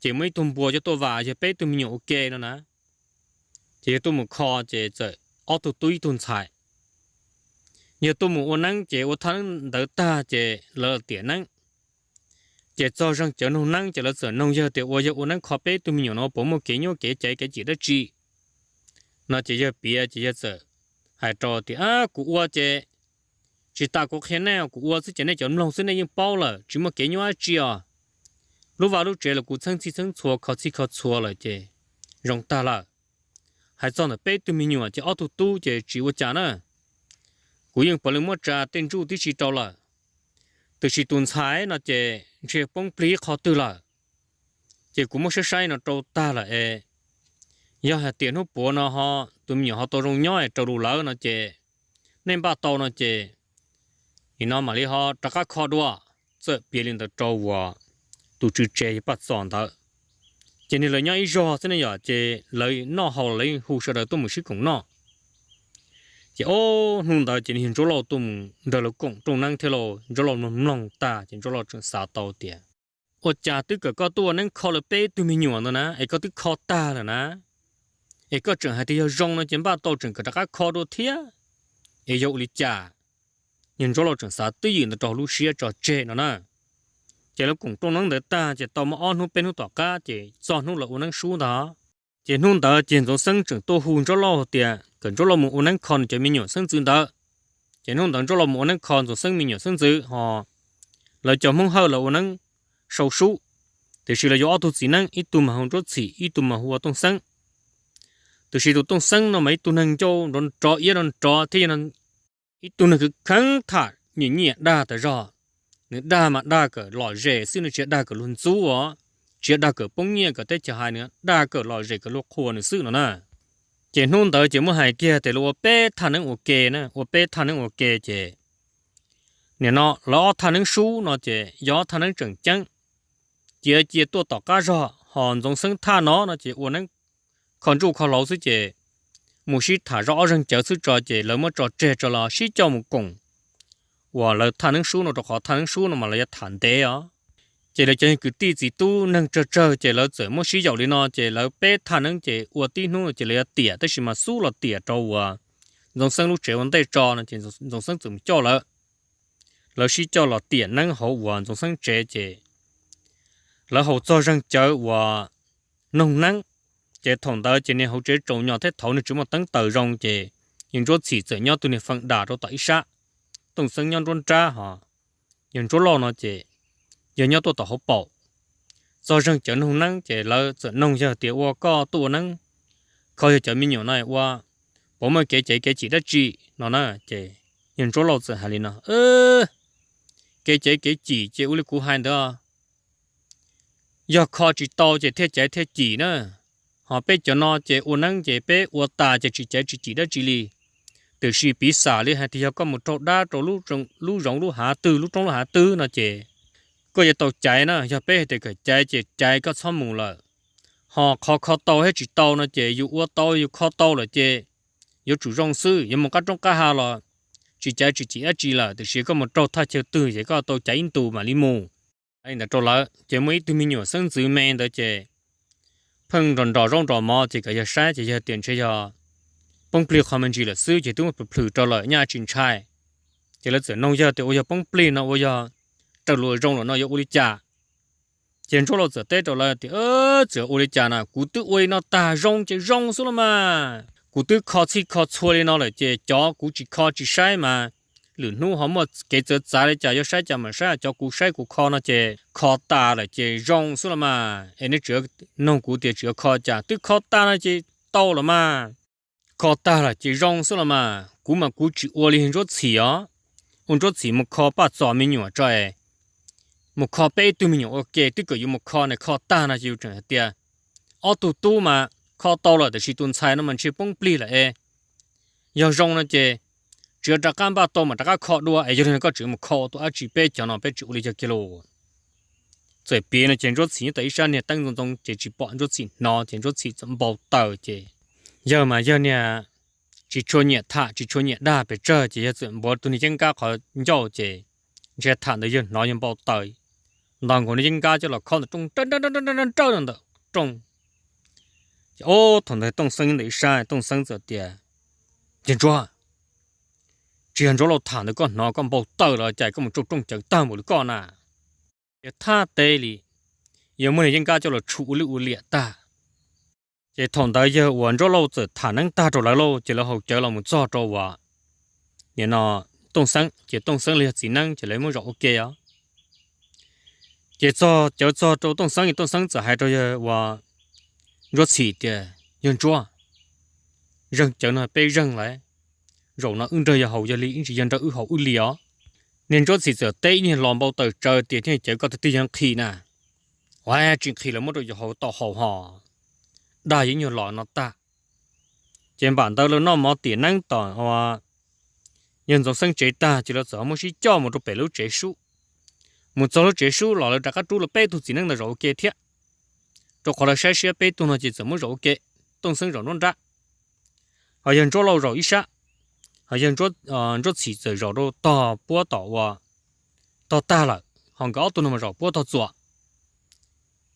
Ces muaj ib tug npua coj tuaj vam yawg peb tug me nyuam ua ke no na. Ces yawg tuaj mus kho ces txawm ob tug tub ib tug ntxhais. Yawg tuaj mus ua neeb ces ua thaj neeb ntawd tag ces lawv tiam neeb. Ces txog zeeg cawv noog neeb ces lawv txawm noog yawg tias ua yawg ua neeb kho peb tug me nyuam no puas muaj kev nyuaj kev caiv kev cim dab tsi no ces yawg piav ces yawg txawm hais rau tias kuv ua ces tsis tas kuv qhia nej, kuv ua xwb ces nej cov mloog xwb nej yeej paub lawm, tsis muaj kev nyuaj dab tsi os. Lub vaj lub tsev los kuv txheeb txhij txheeb txhua kho txhij kho txhua lawm ces zoo tag lawm. Hais txog ntawm peb tug me nyuam ces ob tug tub ces tsis ua cas na, kuv yeej puav leej muab tsa tej ntsuj tib si rau lawm. Tiam sis tus ntxhais no ces ntshe poob plig ib qho twg lawm. Ces kuv muab saib saib no rau tag lawm es yog hais tias hnub puav no ho tus me nyuam ho tau zoo nyob es raws lus lawv no ces nej npaj tau no ces nim no mam li ho rov qab kho dua. Txawm piav li ntawd rau uas tus tswv tsev yawg Paj Txos ntawd. Ces niag lawv nyob ib zog xwb ne yom, ces lawv noj haus lawv hu sawv daws tuaj mus sib koom noj. Ces ob hnub ntawd ces niag Ntsuab Lauj tuaj mus nrog lawv koom rooj neeb thiab lauj. Ntsuab Lauj mloog mloog tag ces Ntsuab Lauj tseem xav tau tias ua cas twb kom koj tuaj ua neeb kho lawv peb tug me nyuam ntawd na es koj twb kho tag lawm na, es koj tseem hais tias yog zoo no ces npaj tau tseem kom rov qab kho dua thiab, es yog ua li cas? Niag Ntsuab Lauj tseem xav twj ywm ntawd rau hauv lub siab tso tseg no na. Ces lawv koom rooj neeb ntawd tag ces tau muaj ob hnub peb hnub tom qab ces txog hnub lawv ua neeb sub ntag. Ces hnub ntawd ces Ntxoov Xeeb tseem tuaj hu Ntsuab Lauj tias kom Ntsuab Lauj mus ua neeb kho nws cov me nyuam xeeb ntxwv ntawd. Ces hnub ntawd Ntsuab Lauj mus ua neeb kho Ntxoov Xeeb me nyuam xeeb ntxwv ho lawv cov Hmoob Hawj lawv ua neeb sau sub, tiam sis lawv yuav ob tug txiv neeb, ib tug mas hu Ntsuab Txhim, ib tug mas hu ua Tooj Xeeb. Tiam sis tus Tooj Xeeb no mas ib tug neeg ncauj nrov nrov iab nrov nrov thiab yog ib tug neeg kheev kheev tham nyiam nyiam dag tas zog. Nws dag mas dag kom lom zem xwb, nws tsis dag kom luag ntxub os, tsis dag kom poob nyiaj kom teb chaws hais, nws dag kom lom zem kom luag qhuas nws xwb no na. Ces hnub ntawd ces muab hais kiag tias lawv ua peb thaj neeb ua ke na, ua peb thaj neeb ua ke ces nim no lawv ob thaj neeb sub no ces yog ob thaj neeb tseem ceeb. Cia cia tuaj tom qab zog, ho Ntxoov Xeeb thaj no no ces ua neeb kho ntsuj kho hlauv xwb ces mus sib tham zoj ob zeeg cawv xwb tso ces lawv muab tso tseg tso los sib coj mus koom uas lawv thaj neeb sub no, rau qhov thaj neeb sub no mas lawv yuav tham ntev os. Ces lawv cov kwv tij txiv tub neeg tsawg tsawg ces lawv txawm muab sib yaum li no ces lawv peb thaj neeb ces ua tib hnub ces lawv yuav tiam, tab sis mas xub los tiam rau uas Ntxoov Xeeb lub tsev ua ntej tso no ces Ntxoov Xeeb txawm mus coj lawv. Lawv sib coj los tiam neeb hauv uas Ntxoov Xeeb tsev ces lawv haus txog zeeg cawv uas noog neeb. Ces thaum ntawd ces niag hauv tsev tsaus nyos thiab thaum nws tsis muaj teeb taws zoo ces yawg Ntsuab Txhim txawm nyob tus niag feej dam rau tom ib sab, Tooj Xeeb nyob nruab nrab ho yawg Ntsuab Lauj no ces yawg nyob tuaj tom hauv paus. Txog zeeg cawv noog neeb ces lawv txawm noog yawg tias ua koj tuaj ua neeb kho yawg cov me nyuam no ua puas muaj kev caiv kev cim dab tsi no na. Ces yawg Ntsuab Lauj txawm hais li no, kev caiv kev cim ces ua li kuv hais ntawd, yog kho tsis tau ces thiaj caiv thiaj cim na. Ho peb cov no ces ua neeb ces peb ua tas ces tsis caiv tsis cim dab tsi li. Tiam sis piv xam li hais tias yog koj mus raug dab rau lub zoov lub hav twg lub roob lub hav twg no ces koj yuav tau caiv na. Yog peb hais tias kom caiv ces caiv koj txhob mus lawm. Ho qhov kho tau thiab tsis tau no ces yus ua tau yus kho tau lawm ces yuav tsum zoo xwb, yuav mus qab roob qab hav los tsis cav tsis cim dab tsi lawm, tiam sis koj mus raug thaj chaw twg ces koj tau cav ib ntus mam li mus. Li ntawd rau lawv ces muaj ib tug me nyuam xeeb ntxwv me ntawd ces pheej nrog nrog zaub nrog mov ces kom yawg saib ces yawg tias ntshe yog poob plig qhov me ntsis lawm xwb ces twb muab plhws plhws rau lawm nyaj tsis ntshai. Ces lawv txawm noog yawg tias ua yog poob plig no ua yog raws luag zoo lawm no yuav ua li cas? Ces Ntsuab Lauj txawm teb rau lawv tias txawm ua li cas na, kuv twb ua li no tag zoo ces zoo xwb los mas. Kuv twb kho txhij kho txhua li no lawm ces cov kuv tsis kho tsis saib mas lwm hnub ho muaj kev txawv txav li cas yuav saib cas mas saib, cov kuv saib kuv kho no ces kho tas lawm ces zoo xwb los mas. Es nej tseem noog kuv tias tseem yuav kho cas, twb kho tag no ces tau los mas. Kho tag lawm ces zoo xwb los mas. Kuv mas kuv tsis ua li Ntsuab Txhim os. Ua Ntsuab Txhim mus kho paj txos me nyuam tso es mus kho peb tug me nyuam ua ke, twb kom yus mus kho ne, kho tag no ces yus tseem hais tias ob tug tub mas kho tau lawm tiam sis tus ntxhais no mas ntshe poob plig lawm es yog zoo no ces tsis yuav rov qab npaj tau mas rov qab kho dua es yog li no koj tseem mus kho ua tus dab tsi, peb cov no peb tsis ua li yawg kiag lauj. Txawm piav no ces Ntsuab Txhim nyob tom ib sab niag teeb ntxoov ntxoo ces tsis pom Ntsuab Txhim hnov ces Ntsuab Txhim txawm npau taws ces yawg mas yawg niag tsis tshua nyiam tham tsis tshua nyiam dag pes tsawg ces yawg txawm npuav tus niag yeeb nkab qhov ncauj ces ntshe tham ntawd yawg hnov yawg npau taws, ntaus nkaus niag yeeb nkab coj los khob ntawm rooj, nrawj nrawj nrawj nrawj nrawj ntawm rooj. Ces ub thaum ntawd Tooj Xeeb ntawm ib sab, Tooj Xeeb txawm tias, Yawg Ntsuab, tsis yog Ntsuab Lauj tham ntawd koj hnov koj npau taws los cas koj mus tsau rooj cawv tag npaum li koj na? Yawg thab teb li, yawg muab niag yeeb nkab coj los tshum ua lwj ua liam tag. Ces thaum ntawd yawg uas Ntsuab Lauj txawm tham neeb tag rau lawv lauj, ces lawv haus cawv los mus txog rau uas nim no Tooj Xeeb, ces Tooj Xeeb los yog txiv neeb ces lawv muab zaum ua ke os. Ces txog cawv txog rau Tooj Xeeb, Tooj Xeeb txawm hais rau yawg uas Ntsuab Txhim tias, Yawg Ntsuab, zeeg cawv no peb zeeg lawm, zaum no wb nrog yawg haus yog li, ib ntsis yawg nrog wb haus wb li os. Niag Ntsuab Txhim txawm teb ib niag los npau taws tsawv tias, Thiaj cawv koj tus twg yawg nqhis na? Ua tsis nqhis los muab rau yawg haus tau haus ho, dag yawg nyuag los no tag. Ces npam ntawd lawv noj mov tiam neeb tom yawg Ntxoov Xeeb tsev tag ces lawv txawm muab sib coj mus rau pem lub tsev sub. Mus txog lub tsev sub los lawv rov qab rub lawv peb tug txiv neeb ntawd zaum ua ke thiab, rau qhov lawv saib siab peb tug no ces txawm muab zaum ua ke, Tooj Xeeb zaum nruab nrab, ho yawg Ntsuab Lauj zaum ib sab, ho yawg Ntsuab Txhim txawm zaum rau tog puab tom uas tog tag lawm, ho nkawd ob tug no mas zaum puab tog txuas.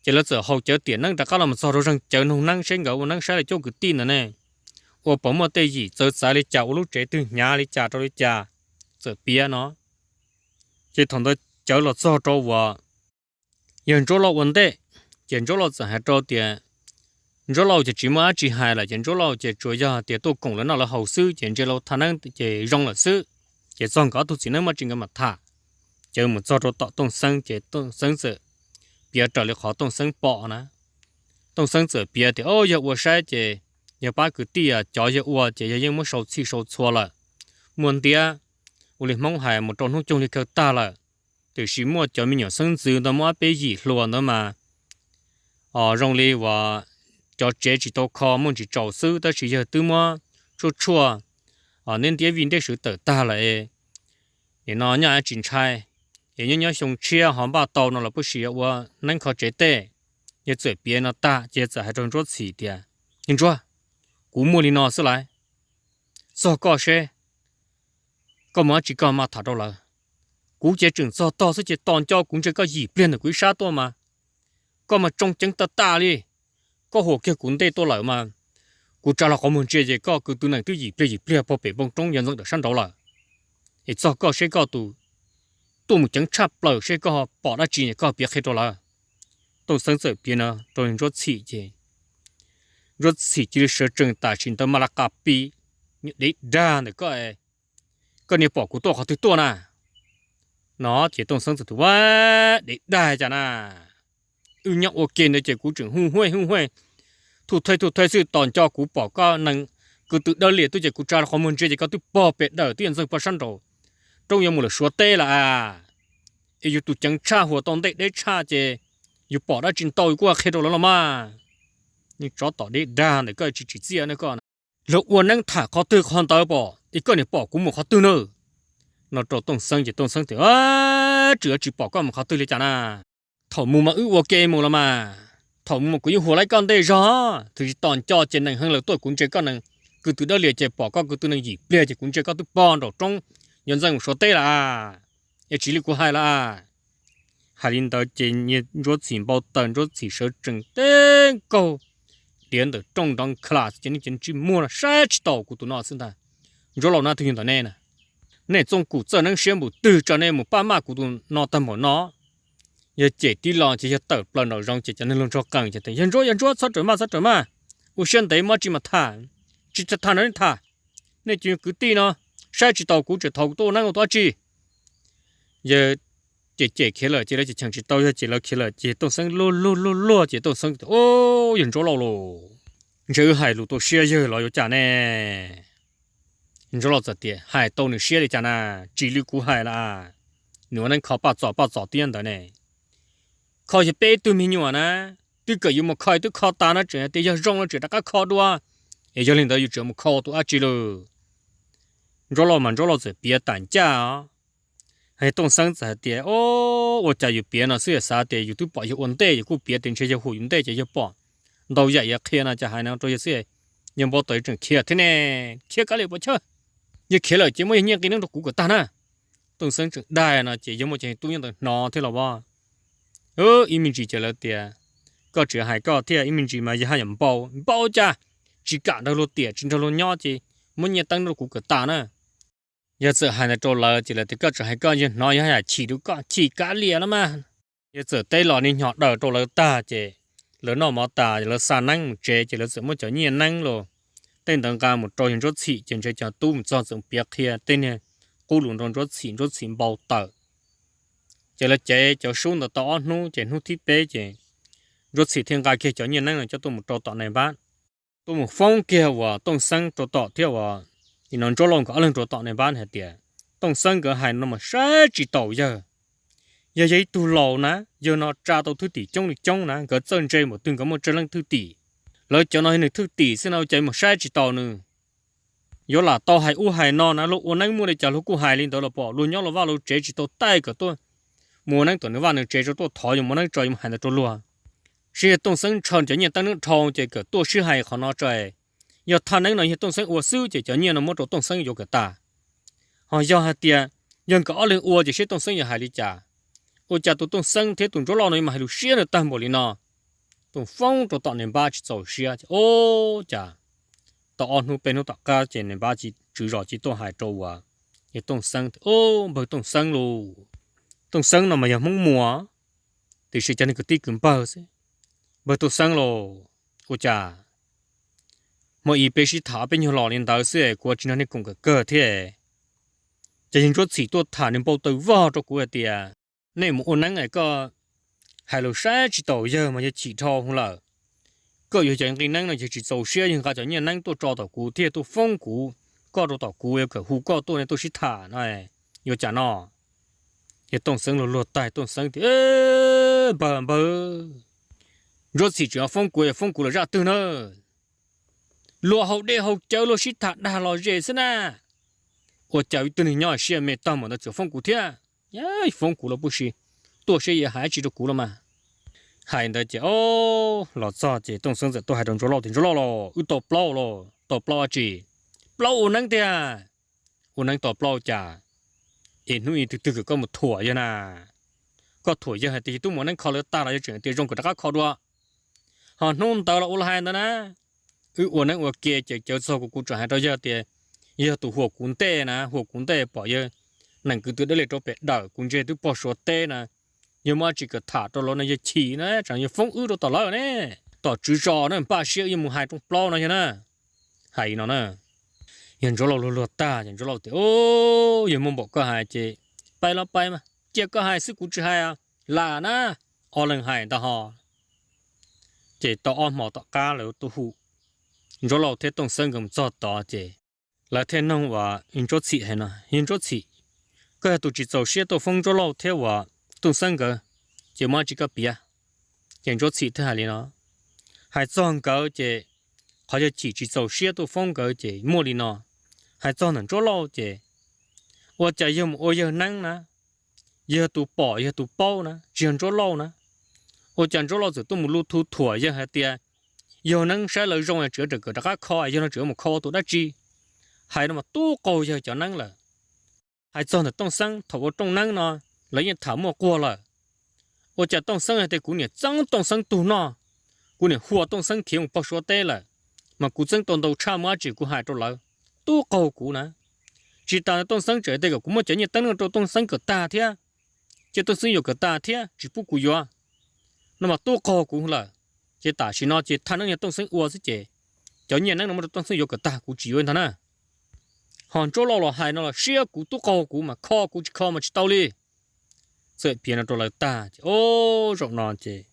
Ces lawv txawm haus cawv tiam neeb rov qab los mus txog rau zeeg cawv noog neeb seb nkawd ua neeb saib li cov kwv tij ntawd ne, ua puas muaj tej yim txawv txav li cas, ua lub tsev twg hnyav li cas rau li cas, txawm piav no. Ces thaum ntawd cawv los txog rau uas yawg Ntsuab Lauj ua ntej, ces Ntsuab Lauj txawm hais rau tias, Ntsuab Lauj ces tsis muaj dab tsi hais lawm, ces Ntsuab Lauj ces tsuas yog tias tuaj koom lawv noj lawv haus xwb, ces ntsia lawv thaj neeb ces zoo lawm xwb. Ces txog nkawd ob tug txiv neeb muaj dab tsi nkawd mam tham. Ces mus txog rau tom Tooj Xeeb ces Tooj Xeeb txawm piav raws li qhov Tooj Xeeb pom na. Tooj Xeeb txawm piav tias, O, yawg ua saib ces yawg pab kwv tij cov yawg ua ces yawg yeej muab sau txhij sau txhua lawm, muaj ntiab, ua li Hmoob hais mus rau hnub cuag li kawg tag lawm. Tiam sis muaj cov me nyuam xeeb ntxwv ntawd muaj ob peb yim hluas ntawd mas zoo li uas cov tsev tsis tau kho muaj ntsis tsaus xwb, tab sis yawg twb muab tshuaj tshuaj ntiab ntiab vij ntej swv tawm tag lawm. Nim no nyob tsis ntshai, es nyob nyob xyoo tshiab ho npaj tau no los puab sim ua neeb kho tsev tej. Yawg txawm piav no tag ces yawg txawm hais rau Ntsuab Txhim tias, Yawg Ntsuab, kuv muaj li no xwb lauj, txog koj seb koj muaj dab tsi koj mam tham rau lawv. Kuv ces tseem txog tog xwb ces tos nco kuv ntsia koj yim pliag ntawm kuv ib sab tuaj mas, koj mas tsoo ceev tas tas li. Koj huam kiag kuv ntej tuaj lawm mas, kuv tsa hlo qhov muag ntsia ces koj kwv tw nees twb yim pliag yim pliag puag pem npoo roob yuav ntxeev ntawm sab nraud lawm. Es txog koj seb koj tus tuaj mus ceev tshaj plaws seb koj pom dab tsi koj piav qhia rau lawv. Tooj Xeeb txawm piav no rau Ntsuab Txhim ces Ntsuab Txhim cia li sawv tsees tam sim ntawd mas la qas pib, dev dag ntawm koj, koj niag pom kuv tuaj qhov twg tuaj na? No ces Tooj Xeeb txawm tias, Ua, dev dag cas na, wb nyob ua ke ntawd ces kuv tseem hu huaj hu huaj, thuj thuaj thuj thuaj xwb, tos nco kuv pom koj nees kwv tw dawb liam tuaj ces kuv tsa qhov muag ntsia ces koj twb pog pem dawm twb yuav ntxeev puag sab nraud, roob yuav mus lawm Suav teb lawm a. Es yus tus ceev tshaj huam tau ntej deb tshaj ces yus pom dab tsi ntau yus kuj qhia rau lawv los mas. Tsov tom dev dag ntawm koj tsis tsim txiaj koj na. Luag ua neeb tham qhov twg qhov ntawd pom es koj niam pom kuv mus qhov twg na? No rau Tooj Xeeb ces Tooj Xeeb tias, Tseem yuav tsis pom koj mus qhov twg li cas na? Thaum mus mas wb ua ke mus los mas, Thaum mus kuv yeej hu laib koj ntej zog, thaum tsis tos nco ces nees heev lawm tuaj kuv ntsia koj nees kwv tw dawb lias ces pom koj kwv tw nees yim pliag ces kuv ntsia koj twb pog nraum roob yuav ntxeev mus Suav teb lawm, es tsis li kuv hais lawm. Hais li ntawd ces Ntsuab Txhim npau taws, Ntsuab Txhim sawv tsees teb nkaug diav ntawm rooj nrov nklas ces nej cov ntsej muag no saib tsis taus kuv tus no xwb ntag. Ntsuab Lauj, nab twg yog ntawm nej na? Nej txooj kum txawj neeb siab npaum twg tso nej mus pab maj kuv tus no tag npaum no? Yog cem tib lo ces yog tawm plaws nraum zoov ces cov neeg luag ntsoog qees ces tias, Yog Ntsuab, yog Ntsuab, txhob rawm maj, txhob rawm maj, ua siab ntev, muaj dab tsi mas tham, tsis tham no nej tham, nej cov kwv tij no saib tsis taus kuv, tseem thov kuv tuaj ua neeb ua tub dab tsi? Yog cem cem khiav lawm ces lawv cheem tsis tau, yog cem lawv khiav lawm ces Tooj Xeeb luag luag luag luag ces Tooj Xeeb tias, Yog Ntsuab Lauj lauj, ntshe wb hais lus tau siab yawg los yuav cas ne? Ntsuab Lauj txawm tias, Hais tau nws siab li cas na? Tsis li kuv hais lawm, nws ua neeb kho paj txom paj txom tiab ntawd ne. Kho yog peb tug me nyuam na, twb kawm yuav mus kho twb kho tas no, tseem hais tias yog zoo no tseem rov qab kho dua, es yog li ntawd yus tseem mus kho tus dab tsi lawm? Ntsuab Lauj mas Ntsuab Lauj txawm piav tas ncaj os. Tooj Xeeb txawm hais tias, Ua cas yus piav no xwb xav tias yus twb pom yawg ua ntej, yus kuj piav tias ntshe yawg hu yus ntej ces yawg pom ntau yam yuav qhia no ces hais no rau yawg xwb, yawg npau taws tseem khiav thiab ne, khiav kav liam puas chawj, yawg khiav lawm ces muab yawg nyiaj nqi neeb rau kuv kom tag na. Tooj Xeeb tseem dag no ces yawg muaj cov tub nyob ntawd hnov thiab los as. Ib me ntsis ces lawv tias, Koj tseem hais koj thiab, ib me ntsis mas yawg haj yam npau npau cas, tsis kam nrog luag tiam tsis nrog luag nyob ces muab nyiaj teeb rau kuv kom tas na. Yawg txawm hais ntawd rau lawv ces lawv tias, Koj tseem hais koj, yawg hnov yawg haj yam chim rau koj, chim kav liam los mas. Yawg txawm teb los niag hnyos daws rau lawv tag ces lawv noj mov tas lawv xa neeb mus tsev ces lawv txawm muab cov nyiaj neeb los tej ntawd nqa mus rau yawg Ntsuab Txhim ces ntshe cov tub mus txog txawm piav qhia tej niag qub lus rau Ntsuab Txhim, Ntsuab Txhim npau taws. Ces lawv cev cov sub ntawd tau ob hnub ces hnub thib peb ces Ntsuab Txhim thiaj nqa kiag cov nyiaj neeb no coj tuaj mus rau tom nais npab, tuaj mus foob kiag uas Tooj Xeeb rau tom thiab uas no Ntsuab Lauj nkawd ob leeg rau tom nais npab hais tias, Tooj Xeeb nkawd hais no mas saib tsis taus yawg. Yawg yog ib tug laus na, yawg no tsa tau thwj tim coob li coob na, nkawd txawj ntse npaum twg nkawd muaj tsawg leej thwj tim. Lawv cov no yog nws thwj tim xwb no ua cas mus saib tsis taus nws? Yuav lam tau hais ub hais no na, luag ua neeb muaj li cas luag kuj hais li ntawd los pom, luag nyob luag vaj luag tsev tsis tau taij kom tuaj mus ua neeb tom nws vaj nws tsev, tsuas tuaj thov yuav mus ua neeb tso yuav mus hais ntawd rau luag. Seb yawg Tooj Xeeb ntshaw cov nyiaj teeb neeb dhau ces kom tuaj sib hais qhov no tso. Yog thaj neeb no yog Tooj Xeeb ua xwb ces cov nyiaj no muab rau Tooj Xeeb yuav kom tas. Ho yog hais tias yog nkawd ob leeg ua ces seb Tooj Xeeb yuav hais li cas. Ua cas tus Tooj Xeeb thiab tus Ntsuab Lauj no yuav mas hais lus siab ntawd tag npaum li no? Tuaj foob rau tom nais npab tsis txaus siab ces ua cas tau ob hnub peb hnub tom qab ces nais npab tswv zos cia tuaj hais rau uas yawg Tooj Xeeb, Npawg Tooj Xeeb lauj, Tooj Xeeb no mas yog Hmoob Muas, tiam sis cov neeg kwv tij kwv npawg xwb. Npawg Tooj Xeeb lauj, ua cas hmo ib peb sib tham ob peb nyuag los li ntawd xwb es kuv tsis nrog nej koom kawm kawg thiab. Ces yawg Ntsuab Txhim tuaj tham nws npau taws vog rau kuv hais tias, nej mus ua neeb es koj hais lus saib tsis taus yawg mas yawg chim dhau hwv lawm. Koj yuav cov nqi neeb no yawg tsis txaus siab, yawg nqa cov nyiaj neeb tuaj tso tom kuv thiab tuaj foob kuv, koj rau tom kuv yuav kom hu koj tuaj nej tuaj sib tham no, yuav cas no? Yawg Tooj Xeeb luag luag taig, Tooj Xeeb tias, Npawg, npawg, Ntsuab Txhim tseem foob kuv, foob kuv los zaj twg na? Luag haus dej haus cawv luag sib tham dag lom zem xwb na. Ua cas ib tug neeg nyob siab me tag npaum ntawd tseem foob kuv thiab? Foob kuv los puj si, tuaj seb yuav hais dab tsi rau kuv los mas. Hais ntawd ces, o, los txog ces Tooj Xeeb txawm tuaj hais rau Ntsuab Lauj tias, Ntsuab Lauj lauj, wb tau plaub lauj. Tau plaub dab tsi? Plaub ua neeb tiag. Ua neeb tau plaub cas? Es hnub ib twg twg kom koj mus thuam yawg na. Koj thuam yawg hais tias yawg twb mus ua neeb kho lawv tag los yawg tseem tias zoo kom rov qab kho dua. Ho hnub ntawd los ua li hais ntawd na, wb ua neeb ua ke ces cawv txog kuv, kuv tseem hais rau yawg tias yog tus huam kuv ntej na, huam kuv ntej pom yawg nees kwv tw dawb lias rau pem dawm, kuv ntsia twb pog Suav teb na, yawg muaj dab tsi kom tham rau lawv no yawg chim na, tseem yawg foob wb rau tom lawv ne. Tom tswv zos na npaj siab wb yuav mus hais rooj plaub no yawg na. Hais li no na, yawg Ntsuab Lauj luag luag tag ces Ntsuab Lauj tias, Yawg muaj npaum koj hais ces pais los pais mas, cia koj hais xwb kuv tsis hais lam na. Ob leeg hais ntag ho. Ces tau ob hmo tom qab lawv tuaj hu Ntsuab Lauj thiab Tooj Xeeb nkawd mus txog tod ces lawv thiaj noog uas Ntsuab Txhim hais no, Yawg Ntsuab Txhim, koj yog tus tsis txaus siab tuaj foob Ntsuab Lauj thiab uas Tooj Xeeb nkawd, ces muaj dab tsi koj piav? Ces Ntsuab Txhim thiaj hais li no, hais txog nkawd ces qhov yawg chim tsis txaus siab tuaj foob nkawd ces muaj li no. Hais txog ntawm Ntsuab Lauj ces ua cas yawg mus ua yawg neeb na, yawg tus pom yawg tus paub na tsis yog Ntsuab Lauj na. Ua cas Ntsuab Lauj txawm tuaj mus lu thu thuam yawg hais tias yog neeb saib lawv zoo es tseem kawm rov qab kho, yog no tseem mus kho ua tus dab tsi? Hais no mas tub qaug yawg cov neeb lawm. Hais txog ntawm Tooj Xeeb, thaum ua rooj neeb no lawv yeej tham muaj quag lawm. Ua cas Tooj Xeeb hais tias kuv niam txeeb Tooj Xeeb tug noj, kuv niam hua Tooj Xeeb khiav mus pog Suav teb lawm, mas kuv txeeb tau ntau tshaj muaj dab tsi kuv hais rau lawv, tub qaug kuv na. Tsis tas ntawd Tooj Xeeb tseem hais tias kom kuv muab cov nyiaj teeb no rau Tooj Xeeb kawm tag thiab, cia Tooj Xeeb yuav kawm tag thiab tsis pub kuv yuav. No mas tub qaug kuv lawm. Ces tam sim no ces thaj neeb yog Tooj Xeeb ua xwb ces cov nyiaj neeb no muab rau Tooj Xeeb yuav kawm tag, kuv tsis yuav ntag na. Ho Ntsuab Lauj los hais no los siab kuv, tub qaug kuv mas kho kuv, tsis kho mas tsis tau li. Txawm piav no rau lawv tag ces o, zaum no ces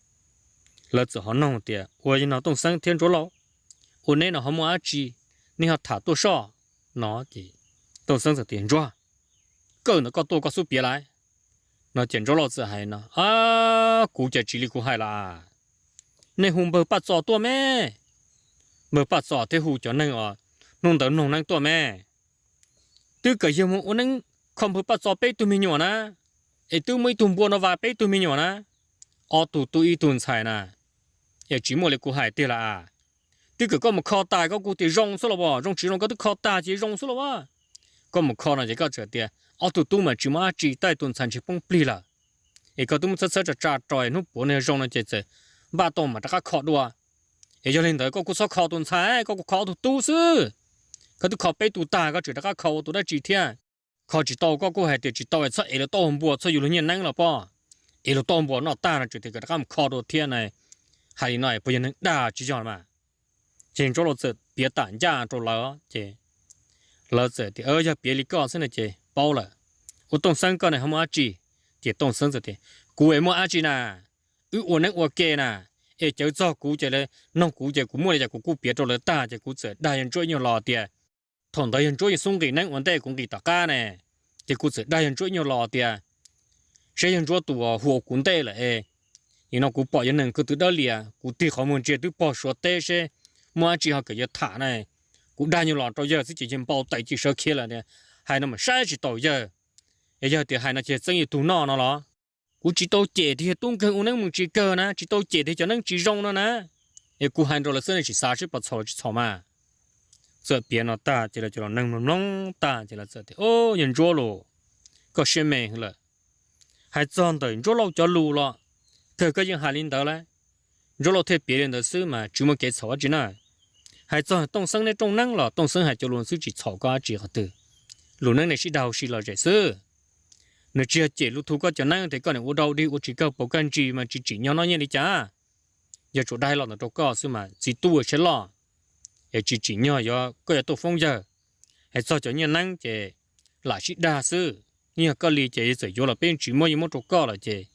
lawv txawm ho noog tias ua li no Tooj Xeeb thiab Ntsuab Lauj, ua neb no ho muaj dab tsi neb ho tham tuaj soj no? Ces Tooj Xeeb txawm tias Ntsuab, kawm ntawm koj tuaj koj xub piav lauj no. Ces Ntsuab Lauj txawm hais no, kuv ces tsis li kuv hais las. Nej hu npawg Paj Txos tuaj me, npawg Paj Txos thiab hu cov neeg os, hnub ntawd mloog neeb tuaj me. Twb kom yawg mus ua neeb kho npawg Paj Txos peb tug me nyuam na, es twb muaj ib tug npua no vas peb tug me nyuam na, ob tug tub ib tug ntxhais na, es tsis muaj li kuv hais tiag las. Twb kom koj mus kho tas koj kuj tias zoo xwb los as, zoo tsis zoo koj twb kho tas ces zoo xwb los as. Koj mus kho no ces koj txawm tias ob tug tub mas tsis muaj dab tsi, tab sis tus ntxhais ntshe poob plig lawm, es koj twb muab txhawb txhawb tsa tsa rau, hnub puav no zoo no ces txawm npaj tau mam rov qab kho dua. Es yog li ntawd koj kuj txhob kho tus ntxhais, koj kuj kho ob tug tub xwb. Koj twb kho peb tug tag koj tseem rov qab kho ua tus dab tsi thiab? Kho tsis tau koj kuj hais tias tsis tau es txhob ev luag tau npua, txhob yuav luag nyiaj neeb los pob. Ev luag tau npua noj tag no tseem tias kom rov qab mus kho dua thiab na. Hais li no puas yog neeg dag tsis yog mas? Ces Ntsuab Lauj txawm piav tam ncaj rau lawv ces lawv txawm tias yog piav li koj xwb no ces paub lawm. Ua Tooj Xeeb koj ne ho muaj dab tsi? Ces Tooj Xeeb txawm tias kuv es muaj dab tsi na, wb ua neeb ua ke na, es cawv txog kuv ces lawv noog kuv ces kuv muaj li cas kuv kuj piav rau lawv tag ces kuv txawm dag yawg Ntsuab ib nyuag los tias thaum ntawd yawg Ntsuab yeej xub nqis neeb ua ntej kuv nqis tom qab ne, ces kuv txawm dag yawg Ntsuab ib nyuag los tias saib yawg Ntsuab tus hu ua kuv ntej lawm es, nim no kuv pom yawg neeg ko tw dawb lias kuv tig qhov muag ntsia twb pog Suav teb seb muaj dab tsi ho kom yuav tham na. Kuv dag nyuag los rau yawg xwb ces yawg npau taws cia sawv khiav lawm tias hais no mas saib tsis taus yawg. Es yog tias hais no ces txeeb yawg tug noj no los? Kuv tsis tau cem tias yawg tub nkeeg ua neeb mus tsis kawg na, tsis tau cem tias cov neeb tsis zoo no na. Es kuv hais rau lawv xwb nej tsis xav seb puas txhaum los tsis txhaum mas. Txawm piav no tag ces lawv cov laus neeg mloog mloog tag ces lawv txawm tias o, yawg Ntsuab los, koj siab me lawm. Hais txog ntawm Ntsuab Lauj cov lus los kawg koj yeej hais li ntawd lauj. Ntsuab Lauj thiaj piav li ntawd xwb mas tsis muaj kev txhaum dab tsi na. Hais txog Tooj Xeeb neb rooj neeb los Tooj Xeeb hais cov lus xwb tsis txhaum koj dab tsi qhov twg. Lus neeb nej sib dag hauv si los zem xwb. Nws tsis yog cem lub thu koj cov neeb tias koj niam ua dau dig ua tsis kawg paus kawg ntsis mas tsis tsim nyog noj nyiaj li cas. Yog tsuas dag los ntawd rau koj xwb mas txiv tub ua siab loj, es tsis tsim nyog yuav koj yuav tuaj foob yawg. Hais txog cov nyiaj neeb ces lam sib dag xwb. Yeej yog koj li ces yog txawm yuav los peb yeej tsis muab, yeej muab rau koj lawm ces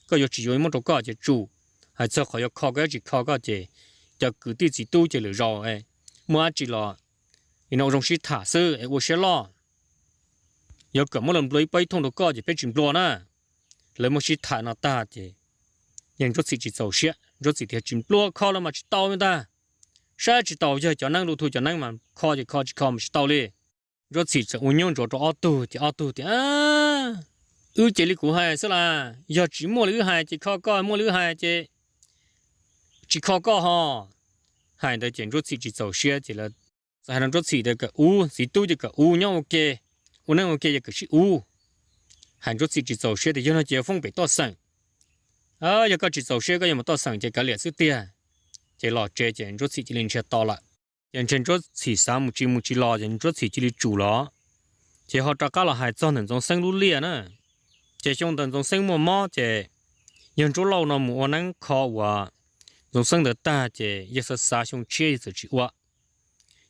koj yuav tsis yuav muab rau koj ces tsum. Hais txog qhov yuav kho koj tsis kho koj ces cov kwv tij txiv tub ces lwm zaus muaj dab tsi los nim no ua zoo sib tham xwb es ua siab loj. Yuav kom muab los nplua ib pob ib thooj rau koj ces peb tsis nplua na. Lawv muab sib tham no tag ces yawg Ntsuab Txhim tsis txaus siab, Ntsuab Txhim tias tsis nplua, kho los mas tsis tau ntag. Saib tsis taus yawg cov neeb, lub tug cov neeb mas kho ces kho, tsis kho mas tsis tau li. Ntsuab Txhim txawm ua nyuab ntsuav rau ob tug ces ob tug tias wb ces li kuv hais xwb las, yog tsis muaj li wb hais ces kho koj, muaj li wb hais ces tsis kho koj ho. Hais ntawd ces Ntsuab Txhim tsis txaus siab ces lawv txawm hais rau Ntsuab Txhim tias kom ub, txiv tub ces kom ub nyob ua ke, ua neeb ua ke ces kom sib ub. Hais Ntsuab Txhim tsis txaus siab tias yog no ces yuav foob pem toj xeem. Yog koj tsis txaus siab koj yuav mus toj xeem ces kav liam xwb tiag. Ces los tsev ces Ntsuab Txhim cia li ntsiag to lawm. Ces ntshe Ntsuab Txhim xav mus tsis mus tsis los ces Ntsuab Txhim cia li tsum los. Ces ho rov qab los hais txog ntawm Ntxoov Xeeb lub liaj na. Ces xyoo ntawd Ntxoov Xeeb muaj mob ces yawg Ntsuab Lauj no mus ua neeb kho uas Ntxoov Xeeb ntawd tag ces yawg xav xav xyoo tshiab yawg txawm tsis ua.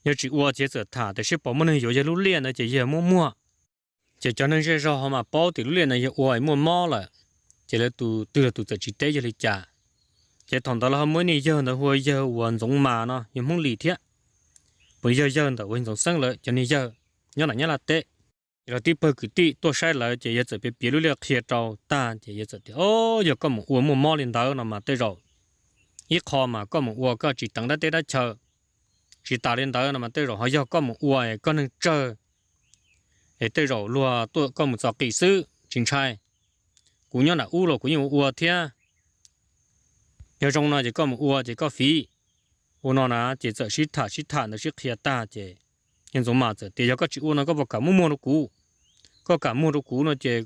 Yawg tsis ua ces txawm tham tias seb puas muaj neeg yuav yawg lub liaj ntawd ces yawg muab muag. Ces cov neeg zej zog ho mas paub tias lub liaj no yawg ua muaj mob lawm, ces lawv tus twg los tus txawm tsis teb yawg li cas. Ces thaum ntawd lawv ho muaj ib niag yawg ntawd hu ua yawg uas Ntxoov Mas no yog Hmoob Lis thiab, puas yog yawg ntawm uas Ntxoov Xeeb lawv cov niag yawg nyob nram Nyab Laj teb. Ces lawv tib pawg kwv tij tuaj saib lawv ces yawg txawm piav piav lub liaj qhia rau tag ces yawg txawm tias o, yog koj mus ua muaj mob li ntawd no mas tej zaum ib qho mas koj mus ua koj tsis teev dab teb dab chaw. Tsis tas li ntawd no mas tej zaum ho yog koj mus ua es koj neeg tsawg es tej zaum luag tuaj koj mus txo qis xwb tsis ntshai. Kuv nyob nram ub los kuv yeej ua ua thiab. Yog zoo no ces koj mus ua ces koj fiv. Ua no na ces txawm sib tham sib tham ntawd sib qhia tag ces yawg Ntxoov Mas txawm tias, Yog koj tsis ua no koj puas kam muab muag rau kuv? Koj kam muag rau kuv no ces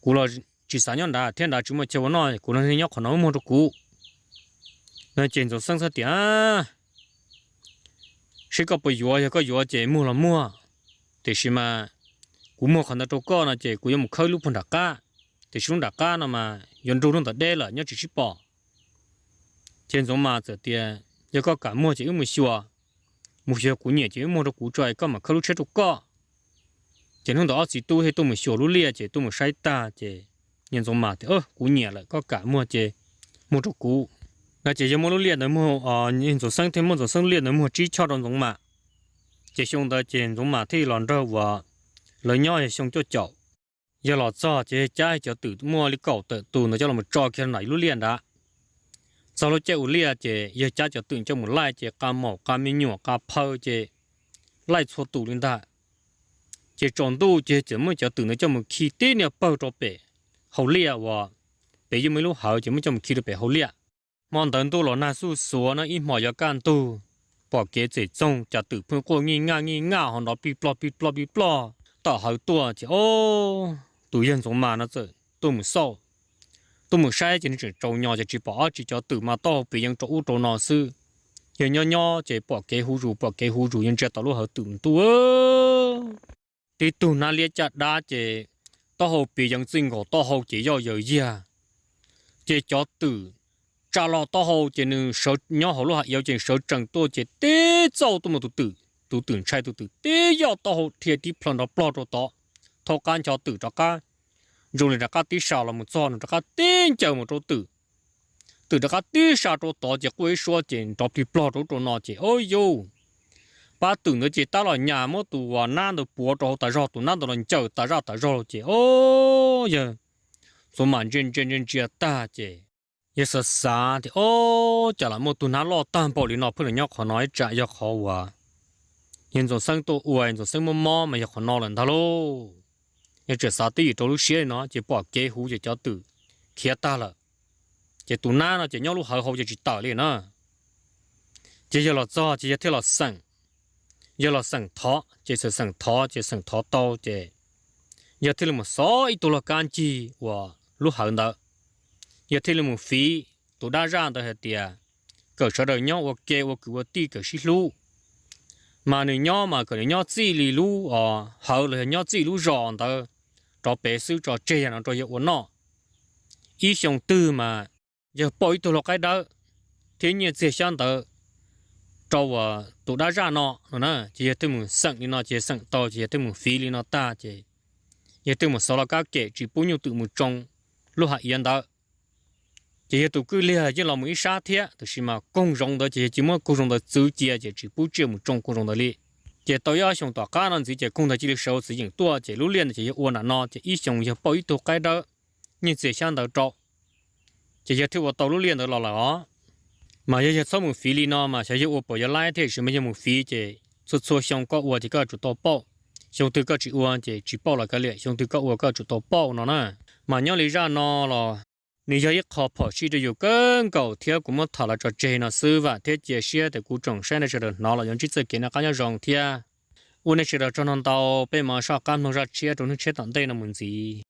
kuv los tsis xav nyob nrad thiab, nrad tsis muaj chaw ua noj, kuv los nyob qhov no muab muag rau kuv no. Ces Ntxoov Xeeb txawm tias, Seb koj puas yuav, yog koj yuav ces muag los muag, tiam sis mas kuv muag qhov ntawd rau koj no ces kuv yuav mus khawb lub puag nram qab, tiam sis lub nram qab no mas yuav nrug lub ntawm deb lawm nyob tsis sib pom. Ces Ntxoov Mas txawm tias, Yog koj kam muag ces wb mus xyuas, mus xyuas kuv nyiam ces wb muag rau kuv tso es koj mam khawb lub tsheb rau koj. Ces hnub ntawd ob txiv tub thiaj tuaj mus xyuas lub liaj ces tuaj mus saib tag ces yawg Ntxoov Mas tias, Kuv nyiam lawm, koj kam muag ces muag rau kuv no. Ces yawg muab lub liaj ntawd muag, yawg Ntxoov Xeeb thiaj muab Ntxoov Xeeb lub liaj ntawd muag tsib choj rau Ntxoov Mas. Ces xyoo ntawd ces Ntxoov Mas thiaj los nrog uas lawv nyob yog xyoo cuaj caum. Yawg los txog ces yawg cab cov twm muaj li kaum tawm tus ntawd coj los tso kiag nram lub liaj nrad. Txog lub caij ua liaj ces yawg cab cov twm coj mus laij ces qa maum qa me nyuam qa phaw ces laij txhua tus li ntag. Ces tsaus ntuj ces txawm muab cov twm ntawd coj mus khi tib niag pawg rau pem hauv liaj uas pem yeej muaj ib lub hawv ces muab coj mus khi rau pem hauv liaj. Hmo ntawd ntuj los nag xuj xuav no ib hmos yuav kaj ntug, pom kev txem txoog cas twm pheej quaj ngij ngaj ngij ngaj ho nrov plig plog plig plog plig plog tom hawv tuaj ces o, tus yawg Ntxoov Mas no txawm tuaj mus xauj, tuaj mus saib ces nws tseem tsaus nyos ces tsis pom dab tsi, cov twm mas taub hau pes yees rau ub rau no xwb. Yawg nyob nyob ces pom kev huv zus pom kev huv zus, yawg ntsia tom lub hawv twm ntuj tib tug hnab liab caj dab ces taub hau pes yees txij nkaus taub hau ces yoj yaws yag. Ces cov twm tsa lo taub hau ces nws sawv nyob hauv lub hav iav ces sawv tsees tuaj ces tib txauj tuaj mus tus twm, tus twm ntshai tus twm tib yoj taub hau dhia tib plhaw nrov plog rau tod. Thaub qab ncho twm rov qab, zoo li rov qab tib sa los mus txog nws rov qab tib ncaws mus rau twm. Twm rov qab tib sa rau tod ces quaj ib suab ces nrov plig plog rau ub rau no ces o yus, pab twm ntawd ces tab los nyas muab tus uas nab ntawd puav rau hauv tas zog, tus nab ntawd los ncaws tas zaj tas zog ces o, yawg Ntxoov Mas ntsia ntsia ntsia ntsia tag ces yawg xav xav tias o, cas lam muaj tug hnab loj tag npaum li no pheej los nyob qhov no ib tsam yog qhov uas yawg Ntxoov Xeeb tuaj ua Ntxoov Xeeb mob mob mas yog qhov no lawm ntag lauj. Yawg tseem xav twj ywm rau lub siab li no ces pom kev huv ces cov twm khiav tag lawm. Ces tus nab no ces nyob lub hawv hauv ces tsis tawm li na. Ces yawg los txog ces yawg thiaj los xeem, yawg los xeem thov ces txawm xeem thov ces xeem thov tau ces yawg thiaj li mus xov ib tug log kab ncig uas lub hawv ntawd. Yawg thiaj li mus fiv tus dab zaj ntawd hais tias kom sawv daws nyob ua ke ua kwv ua tij kom sib hlub. Mas nws nyob mas kom nws nyob txij li lub hawv los yog nyob txij lub zos ntawd rov pem xwb, tso tseg yam no rau yawg ua noj. Ib xyoo twg mas yawg pauj ib tug lau qaib dawb thiab nyiaj txiag xyab ntawv rau uas tus dab zaj no no na. Ces yawg thiaj mus xeem li no ces yawg xeem tau ces yawg thiaj mus fiv li no tag ces yawg thiaj mus xov lau kab kem tsis pub nyuj twm mus tsoo lub hav iav ntawd. Ces yawg tus kwj liag yeej los mus ib sab thiab, tab sis mas koog zoov ntawd ces yawg cia muab koog zoov ntawd txwv cia ces tsis pub tsiaj mus tsoo koog zoov ntawd li. Ces tau ib ob xyoos tom qab no ntxiv ces koog ntawd cia li sawv txiv yeem tuaj ces lub liaj ntawd ces yawg ua nram no ces ib xyoos yawg pauj ib tug qaib dawb, nyiaj txiag xyab ntawv rau. Ces yawg thiaj ua tau lub liaj ntawd los lawm os. Mas yog yawg txhob mus fiv li no mas xyov yawg ua puas yuav laib thiab, tab sis mas yawg mus fiv ces txhua txhua xyoo koj ua ces koj yuav tsum tau pauj. Xyoo twg koj tsis ua ces tsis pauj los kav liam, xyoo twg koj ua koj yuav tsum tau pauj no na. Mas nyob li zaj no los nws yog ib qho phom sij rau yus kawg nkaus thiab kuv muab tham los tso tseg no xwb, vam thiab cia siab tias kuv tsoom saib nej sawv daws hnov los yuav ntsib txoj kev noj qab nyob zoo thiab. Ua nej sawv daws tsaug ntau ntau, peb mam soj qab mloog zaj tshiab rau hnub tshiab tom ntej no mus ntxiv.